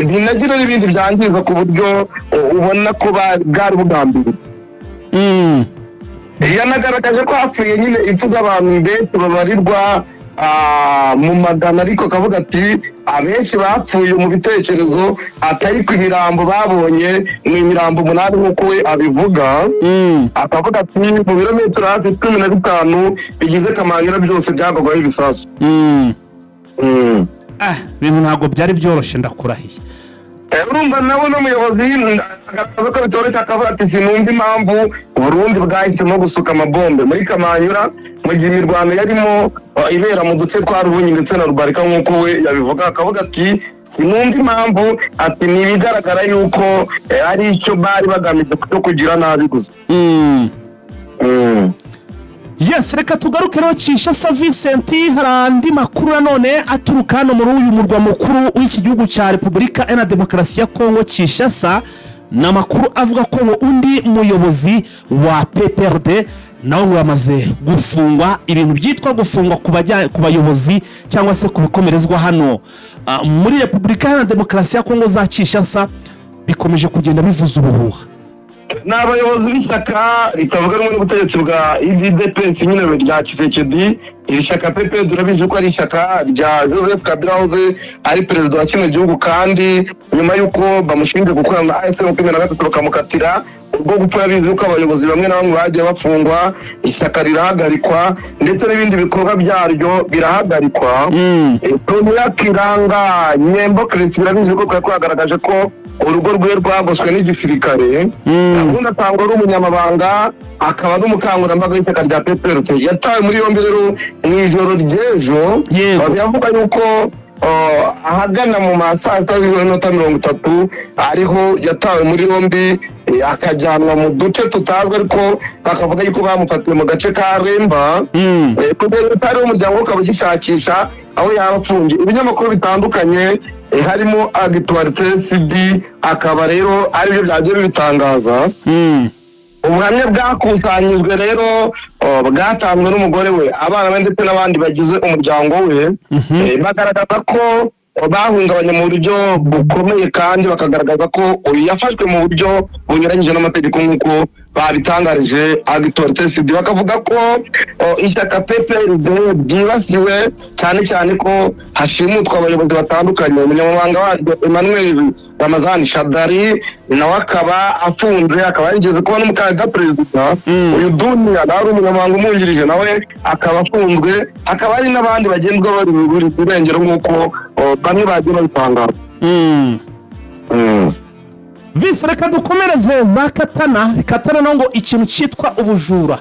binagire n'ibindi byangiza, ku buryo ubona ko bwari bugambiriye. Yanagaragaje ko hapfuye nyine impfu z'abantu benshi babarirwa mu magana, ariko akavuga ati abenshi bapfuye mu bitekerezo, atari ku imirambo babonye ni imirambo umunani, nk'uko we abivuga. Akavuga ati mu birometero hafi 15 bigize Kamanyola byose byagwagaho ibisasu. Ah, ibintu ntabwo byari byoroshye, ndakurahiye. Urumva nawe n'umuyobozi agaragaza ko bitoroshye, akavuga ati sinumva impamvu Uburundi bwahisemo gusuka amabombe muri Kamanyura mu gihe imirwano yarimo ibera mu duce twa Rubunyi ndetse na Rubarika, nk'uko we yabivuga. Akavuga ati sinumva impamvu, ati ni ibigaragara yuko ari icyo bari bagamije cyo kugira nabi gusa. Yes, reka tugaruke rero Kinshasa. Vincent, hari andi makuru nanone aturuka hano muri uyu murwa mukuru w'iki gihugu cya Repubulika Iharanira Demokarasi ya Kongo, Kinshasa. Ni amakuru avuga ko ngo undi muyobozi wa PPRD nawe ngo yamaze gufungwa. Ibintu byitwa gufungwa ku bayobozi cyangwa se ku bikomerezwa hano muri Repubulika Iharanira Demokarasi ya Kongo za Kinshasa bikomeje kugenda bivuza ubuhuha. Ni abayobozi b'ishyaka ritavuga rumwe n'ubutegetsi bwa UDPS nyine rya Tshisekedi. Iri shyaka PP turabizi ko ari ishyaka rya Joseph Kabila wahoze ari perezida wa kino gihugu, kandi nyuma y'uko bamushinje gukorana na AFC 23 bakamukatira ubwo gupfa, urabizi ko abayobozi bamwe na bamwe bagiye bafungwa, ishyaka rirahagarikwa ndetse n'ibindi bikorwa byaryo birahagarikwa. Tonia Kiranga Nyembo Christ, birabizi ko twari twagaragaje ko urugo rwe rwagoswe n'igisirikare. Ubundi atangwa ari umunyamabanga akaba n'umukangurambaga w'ishyaka rya PPRD. Yatawe muri yombi rero mu ijoro ry'ejo. Biravuga yuko ahagana mu ma saa sita z'ijoro n'iminota 30 ariho yatawe muri yombi, akajyanwa mu duce tutazwi, ariko bakavuga yuko bamufatiye mu gace ka Remba. Kugeza ubu utari umuryango we ukaba ugishakisha aho yaba afungiye. Ibinyamakuru bitandukanye, harimo Actualité CD, akaba rero aribyo byagiye bibitangaza. Ubuhamya bwakusanyijwe rero, bwatanzwe n'umugore we, abana be ndetse n'abandi bagize umuryango we, bagaragaza ko bahungabanye mu buryo bukomeye, kandi bakagaragaza ko uyu yafashwe mu buryo bunyuranyije n'amategeko, nk'uko babitangarije Actualité CD. Bakavuga ko ishyaka PPRD ryibasiwe cyane cyane, ko hashimutwa abayobozi batandukanye, umunyamabanga waryo Emmanuel Ramazani Shadary nawe akaba afunze, akaba yarigeze kuba n'umukandida perezida. Uyu Dunia nawe ari umunyamabanga umwungirije, nawe akaba afunzwe, hakaba hari n'abandi bagendwa bari buri irengero, nk'uko bamwe bagiye babitangaza. Bise reka dukomereze za Katana. Katana naho ngo ikintu cyitwa ubujura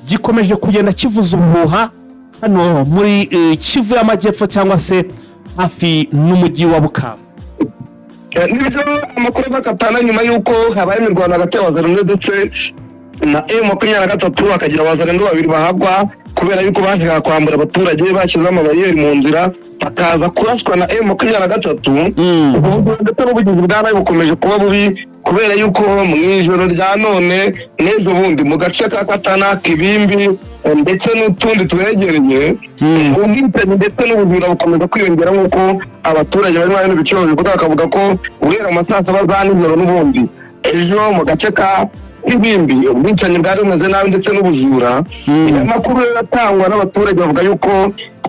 gikomeje kugenda kivuza ubuhuha hano muri Kivu y'Amajyepfo cyangwa se hafi n'umujyi wa Bukavu. Nibyo, amakuru ava Katana nyuma y'uko habaye imirwano hagati y'Abazalendo ndetse na M23, hakagira Abazalendo babiri bahagwa kubera yuko bashakaga kwambura abaturage, bashyizeho amabariyeri mu nzira, bakaza kuraswa na M23. Ubwo ndetse n'ubugizi bwa nabi bukomeje kuba bubi, kubera yuko mu ijoro rya none n'ejo bundi mu gace ka Katana, Kibimbi ndetse n'utundi twegereye, ubwicanyi ndetse n'ubujura bukomeza kwiyongera, nk'uko abaturage bari muri bino bice babivuga. Bakavuga ko guhera mu ma saa saba za nijoro n'ubundi ejo mu gace ka Kibimbi ubwicanyi bwari bumeze nabi ndetse n'ubujura. Amakuru rero atangwa n'abaturage bavuga yuko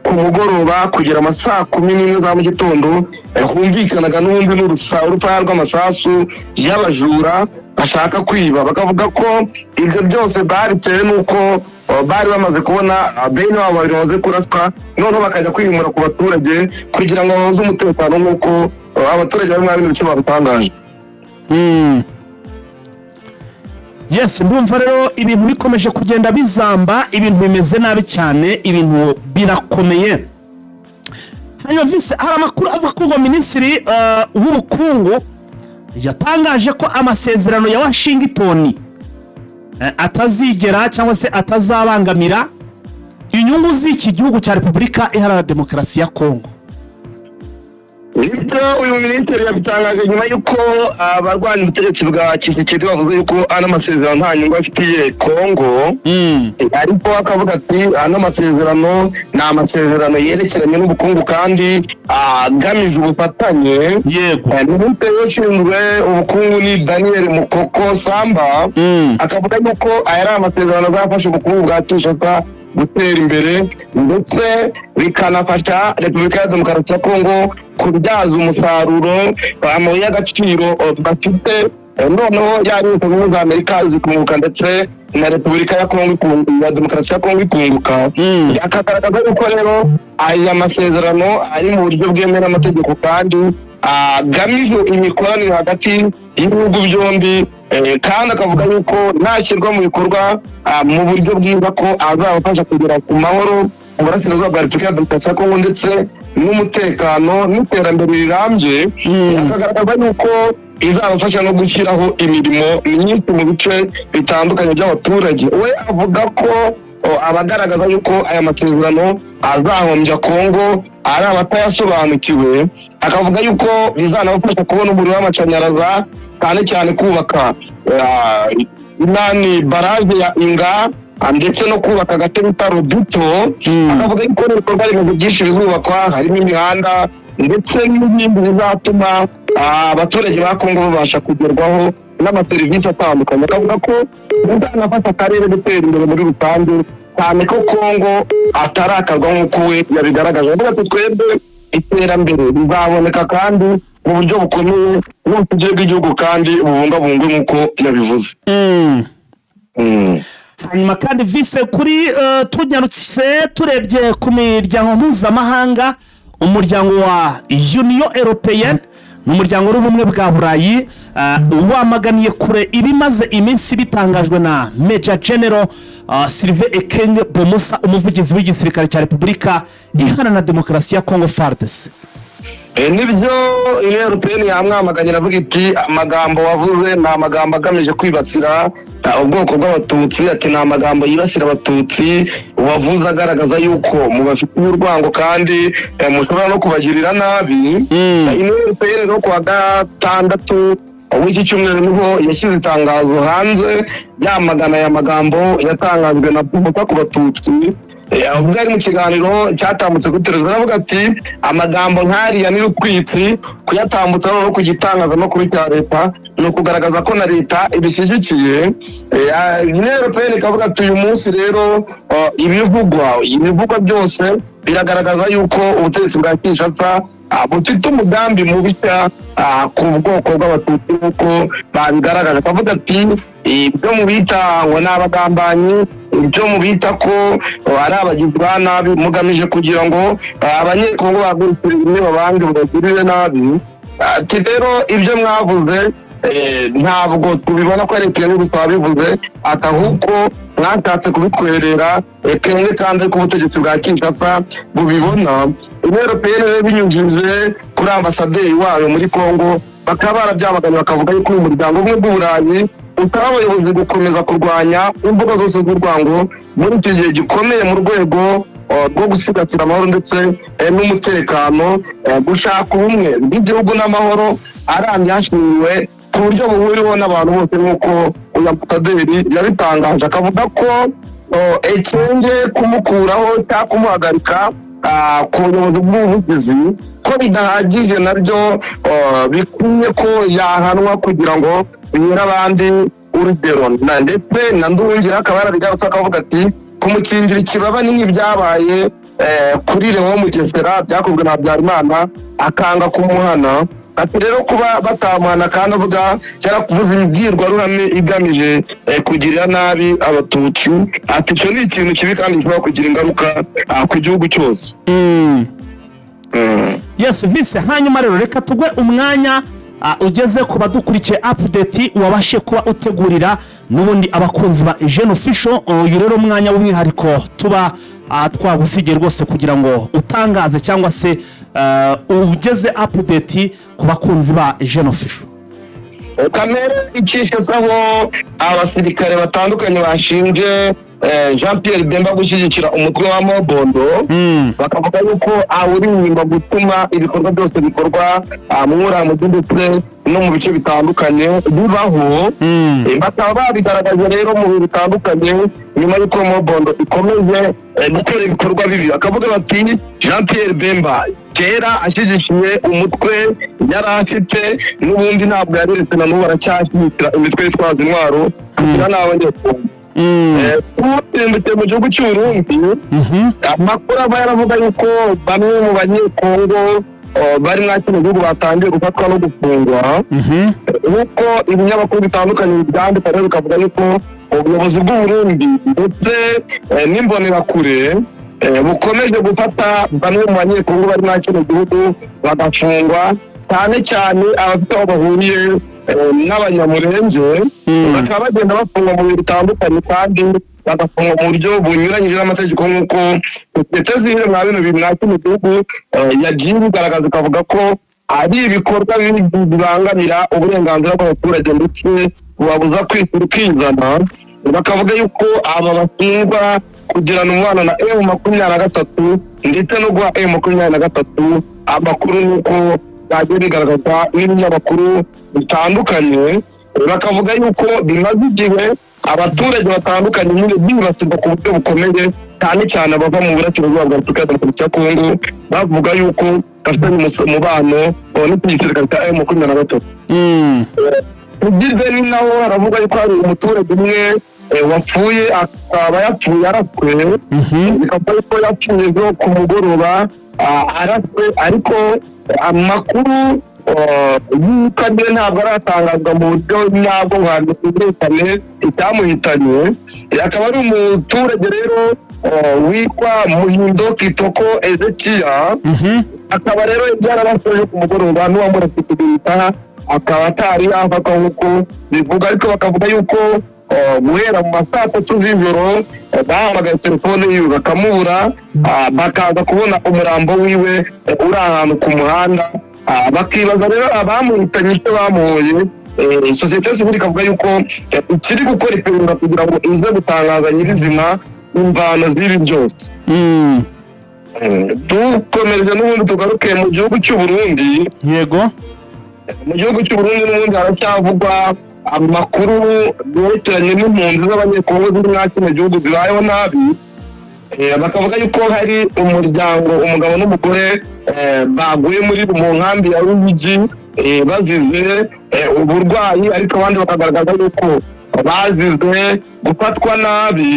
ku mugoroba kugera ama saa 11 za mu gitondo humvikanaga n'ubundi urufaya rw'amasasu y'abajura bashaka kwiba. Bakavuga ko ibyo byose babitewe n'uko bari bamaze kubona bene wabo babiri bamaze kuraswa, noneho bakajya kwihimura ku baturage kugira ngo babuze umutekano, nk'uko abaturage bari muri bino bice babitangaje. Yes, ndumva rero ibintu bikomeje kugenda bizamba, ibintu bimeze nabi cyane, ibintu birakomeye. Hanyuma vise, hari amakuru avuga ko ngo minisitiri w'ubukungu yatangaje ko amasezerano ya Washington atazigera cyangwa se atazabangamira Inyungu z'iki gihugu cya Repubulika Iharanira Demokarasi ya Kongo. Ibyo uyu minisitiri yabitangaje nyuma y'uko abarwanya ubutegetsi bwa Tshisekedi bavuze yuko ano masezerano nta nyungu afitiye Kongo, ariko akavuga ati ano masezerano ni amasezerano yerekeranye n'ubukungu kandi agamije ubufatanye. Minisitiri ushinzwe ubukungu ni Daniel Mukoko Samba, akavuga yuko aya ari amasezerano azafasha ubukungu bwa Kinshasa gutera imbere, ndetse bikanafasha Repubulika ya Demokarasi ya Kongo kubyaza umusaruro amabuye y'agaciro bafite. Noneho ya Leta Zunze Ubumwe za Amerika zikunguka, ndetse na Repubulika ya Kongo ya Demokarasi ya Kongo ikunguka. Akagaragaza yuko rero aya masezerano ari mu buryo bwemewe n'amategeko kandi agamije imikoranire hagati y'ibihugu byombi, kandi akavuga yuko nashyirwa mu bikorwa mu buryo bwiza ko azabafasha kugera ku mahoro mu burasirazuba bwa Repubulika ya Demokarasi ya Kongo, ndetse n'umutekano n'iterambere rirambye. Akagaragaza yuko izabafasha no gushyiraho imirimo myinshi mu bice bitandukanye by'abaturage. We avuga ko abagaragaza yuko aya masezerano azahombya Kongo ari abatayasobanukiwe, akavuga yuko bizanabafasha kubona umuriro w'amashanyarazi, cyane cyane kubaka inani barrage ya Inga, ndetse no kubaka agace bita Lobito. Akavuga yuko n'ibikorwa remezo byinshi bizubakwa, harimo imihanda ndetse n'ibindi bizatuma abaturage ba Kongo babasha kugerwaho n'amaserivisi atandukanye. Akavuga ko bizanafasha akarere gutera imbere muri rusange, cyane ko Kongo atarakarwa nk'uko we yabigaragaje. Avuga ati twebwe iterambere rizaboneka kandi mu buryo bukomeye, n'ubusugire bw'igihugu kandi bubungabungwe nk'uko yabivuze. Hanyuma kandi vise kuri tunyarutse turebye ku miryango mpuzamahanga, umuryango wa Union Européenne, ni umuryango w'Ubumwe bwa Burayi, wamaganiye kure ibimaze iminsi bitangajwe na Major General Sylvain Ekenge Bomusa, umuvugizi w'igisirikare cya Repubulika Iharanira Demokarasi ya Kongo, FARDC. Nibyo, Union Européenne yamwamaganye, iravuga iti amagambo wavuze ni amagambo agamije kwibasira ubwoko bw'Abatutsi, ati ni amagambo yibasira Abatutsi wavuze, agaragaza yuko mubafitiye urwango kandi mushobora no kubagirira nabi. Union Européenne rero kuwa gatandatu w'iki cyumweru niho yashyize itangazo hanze yamagana aya magambo yatangajwe na Putin ku Batutsi. Ubwo ari mu kiganiro cyatambutse kuri televiziyo, aravuga ati amagambo nk'ariya ni rutwitsi, kuyatambutsa noneho ku gitangazamakuru cya leta ni ukugaragaza ko na leta ibishyigikiye. Union Européenne ikavuga ati uyu munsi rero ibivugwa byose biragaragaza yuko ubutegetsi bwa Kinshasa bufite umugambi mubisha ku bwoko bw'Abatutsi nk'uko babigaragaje. Akavuga ati ibyo mubita ngo ni abagambanyi, ibyo mubita ko ari abagizi ba nabi, mugamije kugira ngo Abanyekongo bahagurukire rimwe babange babagirire nabi. Ati rero ibyo mwavuze ntabwo tubibona ko ari Ekenge gusa wabivuze, ati ahubwo mwashatse kubitwerera Ekenge kandi ko ubutegetsi bwa Kinshasa bubibona. Union Européenne rero binyujije kuri ambasaderi wayo muri Kongo bakaba barabyamaganye, bakavuga yuko uyu muryango umwe bw'Uburayi usaba abayobozi gukomeza kurwanya imvugo zose z'urwango muri iki gihe gikomeye, mu rwego rwo gusigasira amahoro ndetse n'umutekano, gushaka ubumwe bw'igihugu n'amahoro arambye hashingiwe ku buryo buhuriweho n'abantu bose, nk'uko uyu ambasaderi yabitangaje. Akavuga ko Ekenge kumukuraho cyangwa kumuhagarika ku buyobozi bw'ubuvugizi ko bidahagije, nabyo bikwiye ko yahanwa kugira ngo bihere abandi urugero. Ndetse na Nduhungira akaba yarabigarutse, akavuga ati kumukingira ikibaba ni nk'ibyabaye kuri Leon Mugesera byakozwe na Habyarimana akanga kumuhana. Ati rero kuba batamuhana kandi avuga yarakuvuze imbwirwaruhame igamije kugirira nabi Abatutsi, ati icyo ni ikintu kibi kandi gishobora kugira ingaruka ku gihugu cyose. Yes vise, hanyuma rero reka tugwe umwanya ugeze ku badukurikiye update wabashe kuba utegurira n'ubundi abakunzi ba Jeune Official. Uyu rero umwanya w'umwihariko tuba twagusigiye rwose kugira ngo utangaze cyangwa se ugeze update ku bakunzi ba Jeune Official. Kamere icishaho abasirikare batandukanye bashinje Jean Pierre Bemba gushyigikira umutwe wa Mobondo, bakavuga yuko awuri inyuma gutuma ibikorwa byose bikorwa muri uriya mujyi ndetse no mu bice bitandukanye bibaho. Bakaba babigaragaje rero mu bihe bitandukanye nyuma y'uko Mobondo ikomeje gukora ibikorwa bibi, bakavuga bati Jean Pierre Bemba kera ashyigikiye umutwe yari afite, n'ubundi ntabwo yareretse, na n'ubu aracyashyigikira imitwe yitwaza intwaro kugira n'abanyekongo. Tusimbutse mu gihugu cy'u Burundi, amakuru aba yaravuga yuko bamwe mu Banyekongo bari muri kino gihugu batangiye gufatwa no gufungwa, nk'uko ibinyamakuru bitandukanye bibyandika. Rero bikavuga yuko ubuyobozi bw'u Burundi ndetse n'imbonerakure bukomeje gufata bamwe mu Banyekongo bari muri kino gihugu bagafungwa, cyane cyane abafite aho bahuriye n'Abanyamurenge, bakaba bagenda bafungwa mu bihe bitandukanye kandi bagafungwa mu buryo bunyuranyije n'amategeko, nk'uko sosiyete sivile mwa bino bintu mwa kino gihugu yagiye ibigaragaza, ikavuga ko ari ibikorwa bibi bibangamira uburenganzira bw'abaturage ndetse bubabuza kwishyira ukizana. Bakavuga yuko aba bashinjwa kugirana umubano na M23 ndetse no guha M23 amakuru, nk'uko byagiye bigaragazwa n'ibinyamakuru bitandukanye. Bakavuga yuko bimaze igihe abaturage batandukanye nyine bibasirwa ku buryo bukomeye, cyane cyane abava mu burasirazuba bwa Repubulika ya Demokarasi ya Kongo, bavuga yuko bafitanye umubano n'igisirikare cya M23. Ugizwe ni naho haravuga yuko hari umuturage umwe wapfuye, akaba yapfuye araswe, bikaba yuko yapfuye ejo ku mugoroba araswe, ariko amakuru y'uko ariwe ntabwo aratangazwa mu buryo nyabwo ngo hamenyekane icyamuhitanye. Akaba ari umuturage rero witwa Muhindo Kitoko Ezekiya, akaba rero byarabashoje ku mugoroba, n'uwamuretse kugita akaba atari yafatwa nk'uko bivuga. Ariko bakavuga yuko guhera mu ma saa 3 z'ijoro bahamagaye telefone yiwe bakamubura, bakaza kubona umurambo wiwe uri ahantu ku muhanda. Bakibaza rero abamuhitanye icyo bamuhoye. Sosiyete sivile ikavuga yuko ikiri gukora iperereza kugira ngo ize gutangaza nyirizina imvano z'ibi byose. Dukomeje n'ubundi tugaruke mu gihugu cy'u Burundi. Mu gihugu cy'u Burundi n'ubundi haracyavugwa amakuru yerekeranye n'impunzi z'Abanyekongo ziri muri kino gihugu zibayeho nabi. Bakavuga yuko hari umuryango, umugabo n'umugore, baguye muri mu nkambi ya Ruyigi bazize uburwayi, ariko abandi bakagaragaza yuko bazize gufatwa nabi.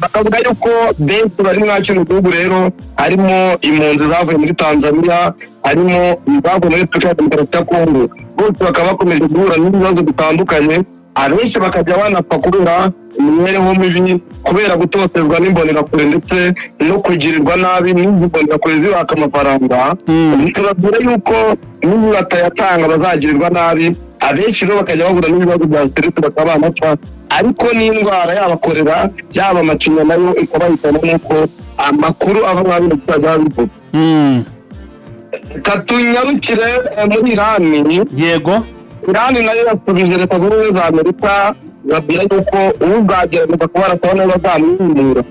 Bakavuga yuko benshi bari muri kino gihugu rero harimo impunzi zavuye muri Tanzania, harimo izavuye muri Repubulika ya Demokarasi ya Kongo, bose bakaba bakomeje guhura n'ibibazo bitandukanye, abenshi bakajya banapfa kubera imibereho mibi, kubera gutotezwa n'imbonerakure ndetse no kugirirwa nabi n'izi mbonerakure zibaka amafaranga, bikababwira yuko niba batayatanga bazagirirwa nabi. Abenshi rero bakajya bahura n'ibibazo bya stress bakaba banapfa, ariko n'indwara yaba korera, yaba amacinya nayo ikabahitana, nk'uko amakuru ava muri bino bizajya bivuga. Reka tunyarukire muri Irani. Irani nayo yasubije Leta Zunze Ubumwe za Amerika, babwira yuko uzagerageza kubarasa nawe bazamwimura.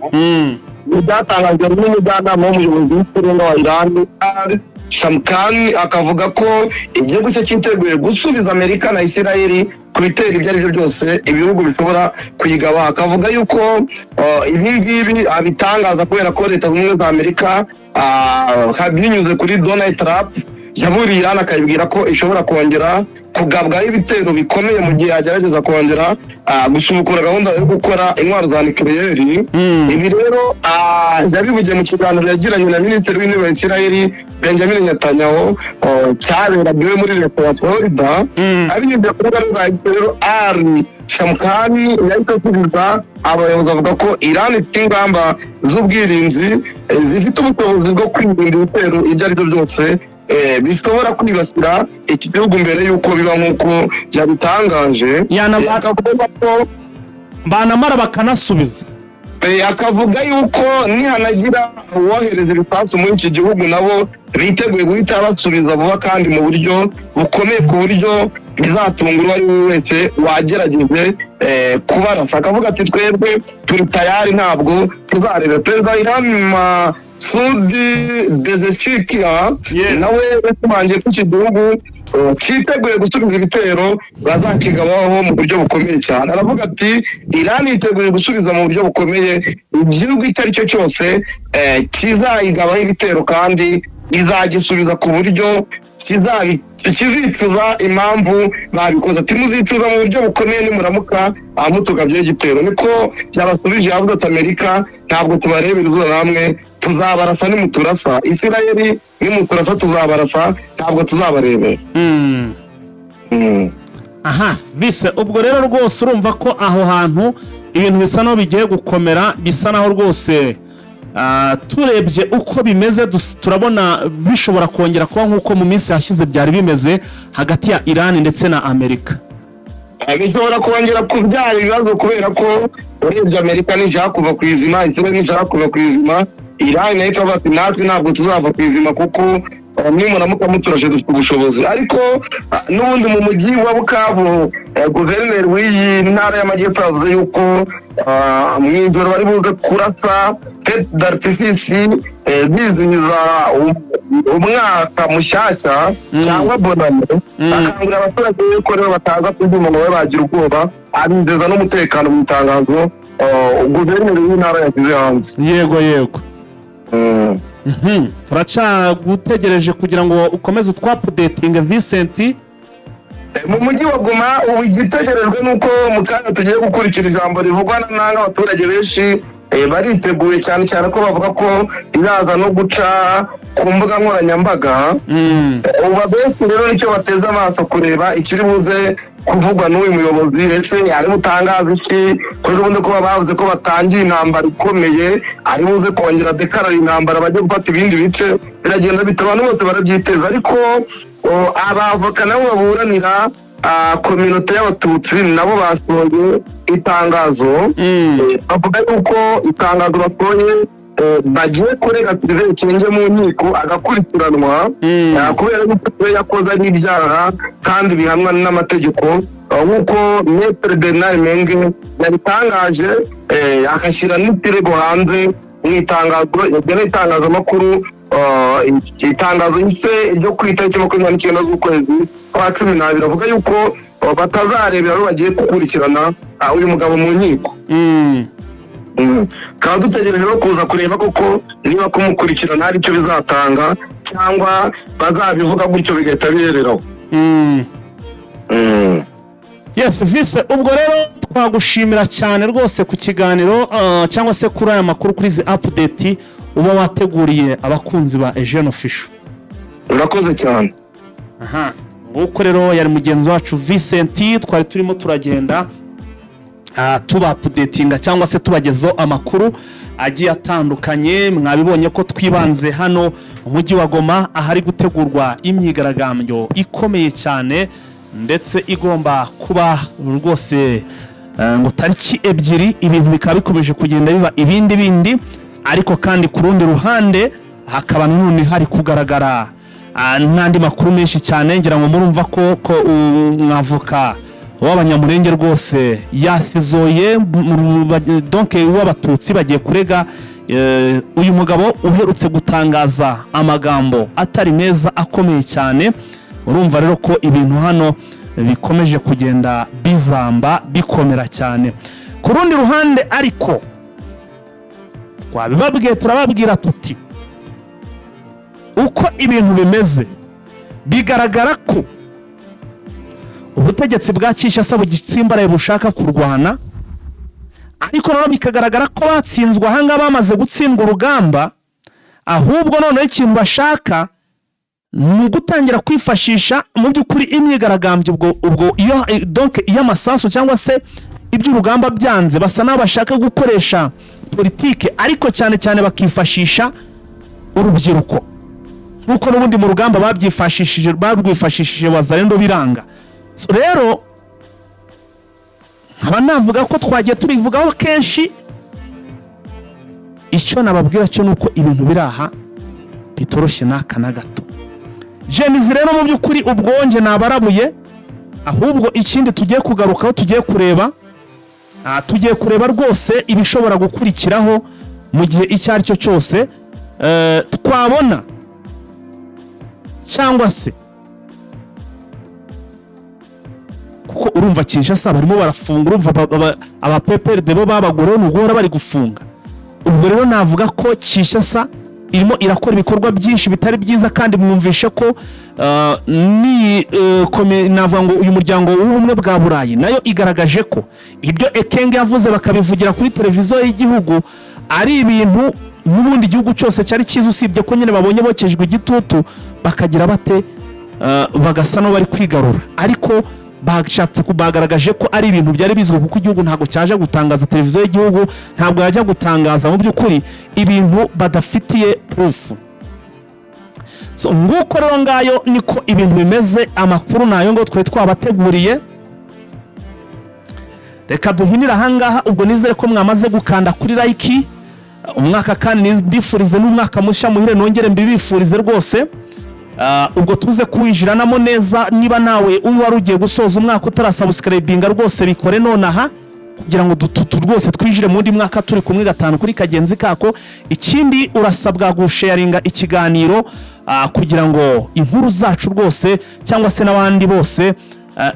Ibi byatangajwe n'umujyanama w'umuyobozi w'ikirenga wa Irani, Ali Shamkhani, akavuga ko igihugu cye cyiteguye gusubiza Amerika na Isirayeli ku bitero ibyo ari byo byose ibihugu bishobora kuyigaba. Akavuga yuko ibi ngibi abitangaza kubera ko Leta Zunze Ubumwe za Amerika, binyuze kuri Donald Trump, yaburiye Iran akayibwira ko ishobora kongera kugabwaho ibitero bikomeye mu gihe yagerageza kongera gusubukura gahunda yo gukora intwaro za nucléaire. Ibi rero yabivugiye mu kiganiro yagiranye na Minisitiri w'Intebe wa Isirayeli Benjamin Netanyahu, cyaberaga iwe muri leta ya Florida. Abinyujije ku rubuga rwa X rero, Ali Shamkhani yahise asubiza abayobozi avuga ko Iran ifite ingamba z'ubwirinzi zifite ubushobozi bwo kwirinda ibitero ibyo ari byo byose bishobora kwibasira iki gihugu mbere y'uko biba, nk'uko yabitangaje. Akavuga ko Banamara bakanasubiza. Akavuga yuko nihanagira uwohereza ibisasu muri iki gihugu, nabo biteguye guhita basubiza vuba kandi mu buryo bukomeye, ku buryo bizatungura uwo ari we wese wagerageze kubarasa. Akavuga ati: "Twebwe turi tayari, ntabwo tuzareba." Perezida wa Iran, Masoud Pezeshkian, nawe yashimangiye ko iki gihugu cyiteguye gusubiza ibitero bazakigabaho mu buryo bukomeye cyane. Aravuga ati: "Iran yiteguye gusubiza mu buryo bukomeye igihugu icyo ari cyo cyose kizayigabaho ibitero, kandi izagisubiza ku buryo kizicuza impamvu babikoze." Ati: "Muzicuza mu buryo bukomeye nimuramuka mutugabyeho igitero." Niko yabasubije. Yavuze ati: "Amerika ntabwo tubarebera izuba, namwe tuzabarasa nimuturasa, Isirayeli nimuturasa tuzabarasa, ntabwo tuzabarebera." Aha bise ubwo rero rwose urumva ko aho hantu ibintu bisa naho bigiye gukomera, bisa naho rwose turebye uko bimeze turabona bishobora kongera kuba nk'uko mu minsi yashize byari bimeze hagati ya Iran ndetse na Amerika. Bishobora kongera kubyara ibibazo, kubera ko urebye Amerika ntishaka kuva ku izima, Israel ntishaka kuva ku izima, Iran nayo ikavuga ati: "Natwe ntabwo tuzava ku izima, kuko nimuramuka muturashe dufite ubushobozi." Ariko n'ubundi mu mujyi wa Bukavu, guverineri w'iyi ntara y'amajyepfo yavuze yuko mu ijoro bari buze kurasa feux d'artifice bizihiza umwaka mushyashya cyangwa bonane. Akangurira abaturage yuko rero bataza kubyuma ngo babe bagira ubwoba, abizeza n'umutekano mu itangazo guverineri w'intara yashyize hanze. Yego. Turacyagutegereje kugira ngo ukomeze utwa-updatinge, Vincent. Mu mujyi wa Goma ubu igitegerejwe ni uko mu kanya tugiye gukurikira ijambo rivugwa na Nanga. Abaturage benshi bariteguye cyane cyane ko bavuga ko iraza no guca ku mbuga nkoranyambaga. Ubu abenshi rero nicyo bateze amaso, kureba ikiri buze kuvugwa n'uyu muyobozi. Ese ari butangaze iki kuri ubundi ko bavuze ko batangiye intambara ikomeye? Ari buze kongera dekarara intambara, bajye gufata ibindi bice? Biragenda bita abantu bose barabyiteza. Ariko abavoka nabo baburanira communauté y'Abatutsi nabo basohoye itangazo. Bavuga yuko itangazo basohoye bagiye kurega Sylvain Ekenge mu nkiko agakurikiranwa, kubera yuko ibyo yakoze ari ibyaha kandi bihanwa n'amategeko, nk'uko Maître Bernard Maingain yabitangaje, agashyira n'ikirego hanze mu itangazo yageneye itangazamakuru, itangazo yise ryo ku itariki 29 z'ukwezi kwa 12. Avuga yuko batazarebera aho bagiye gukurikirana uyu mugabo mu nkiko. Tukaba dutegereje no kuza kureba koko niba kumukurikirana hari icyo bizatanga cyangwa bazabivuga gutyo bigahita bihereraho. Yes, vise, ubwo rero twagushimira cyane rwose ku kiganiro cyangwa se kuri aya makuru, kuri izi update uba wateguriye abakunzi ba Eugene Official. Urakoze cyane. Aha nguko rero yari mugenzi wacu Vincent, twari turimo turagenda tuba-updatinga cyangwa se tubagezaho amakuru agiye atandukanye. Mwabibonye ko twibanze hano mu mujyi wa Goma, ahari gutegurwa imyigaragambyo ikomeye cyane, ndetse igomba kuba rwose ngo tariki 2. Ibintu bikaba bikomeje kugenda biba ibindi bindi, ariko kandi ku rundi ruhande hakaba nanone hari kugaragara n'andi makuru menshi cyane. Ngira ngo murumva ko umwavoka w'Abanyamurenge rwose yasizoye donc w'Abatutsi bagiye kurega uyu mugabo uherutse gutangaza amagambo atari meza akomeye cyane. Urumva rero ko ibintu hano bikomeje kugenda bizamba bikomera cyane. Ku rundi ruhande ariko twabibabwiye, turababwira tuti uko ibintu bimeze bigaragara ko ubutegetsi bwa Kinshasa bugitsimbaraye, bushaka kurwana, ariko noneho bikagaragara ko batsinzwe ahangaha, bamaze gutsindwa urugamba. Ahubwo noneho ikintu bashaka ni ugutangira kwifashisha mu by'ukuri imyigaragambyo. Ubwo iyo donc iyo amasasu cyangwa se iby'urugamba byanze, basa n'aho bashaka gukoresha politike, ariko cyane cyane bakifashisha urubyiruko, nk'uko n'ubundi mu rugamba babyifashishije, barwifashishije Wazalendo biranga. So, rero nkaba navuga ko twagiye tubivugaho kenshi. Icyo nababwira cyo ni uko ibintu biri aha bitoroshye n'aka na gato. Gen Z rero, mu by'ukuri ubwonge nabarabuye. Ahubwo ikindi tugiye kugarukaho, tugiye kureba rwose ibishobora gukurikiraho mu gihe icyo ari cyo cyose, twabona cyangwa se kuko urumva Kinshasa barimo barafunga, urumva aba PPRD bo babagorewe ni uguhora bari gufunga. Ubwo rero navuga ko Kinshasa irimo irakora ibikorwa byinshi bitari byiza, kandi mwumvishe ko ni navuga ngo uyu muryango w'Ubumwe bwa Burayi nayo igaragaje ko ibyo Ekenge yavuze bakabivugira kuri televiziyo y'igihugu ari ibintu n'ubundi igihugu cyose cyari cyiza, usibye ko nyine babonye bokejwe igitutu bakagira bate, bagasa n'aho bari kwigarura. Ariko bashatse bagaragaje ko ari ibintu byari bizwi, kuko igihugu ntabwo cyaje gutangaza, televiziyo y'igihugu ntabwo yajya gutangaza mu by'ukuri ibintu badafitiye proof. So nguko rero, ngayo niko ibintu bimeze. Amakuru nayo ngo twari twabateguriye, reka duhinire ahangaha. Ubwo nizere ko mwamaze gukanda kuri like. Umwaka kandi mbifurize n'umwaka mushya muhire, nongere mbibifurize rwose. Ubwo tuze kuwinjiranamo neza. Niba nawe uba wari ugiye gusoza umwaka utarasubscribinga, rwose bikore nonaha kugira ngo rwose twinjire mu wundi mwaka turi kumwe gatanu kuri kagenzi kako. Ikindi, urasabwa gusharinga ikiganiro kugira ngo inkuru zacu rwose cyangwa se n'abandi bose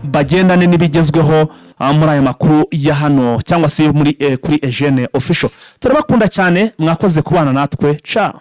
bagendane n'ibigezweho muri aya makuru ya hano cyangwa se muri kuri Eugene Official. Turabakunda cyane, mwakoze kubana natwe. Ciao.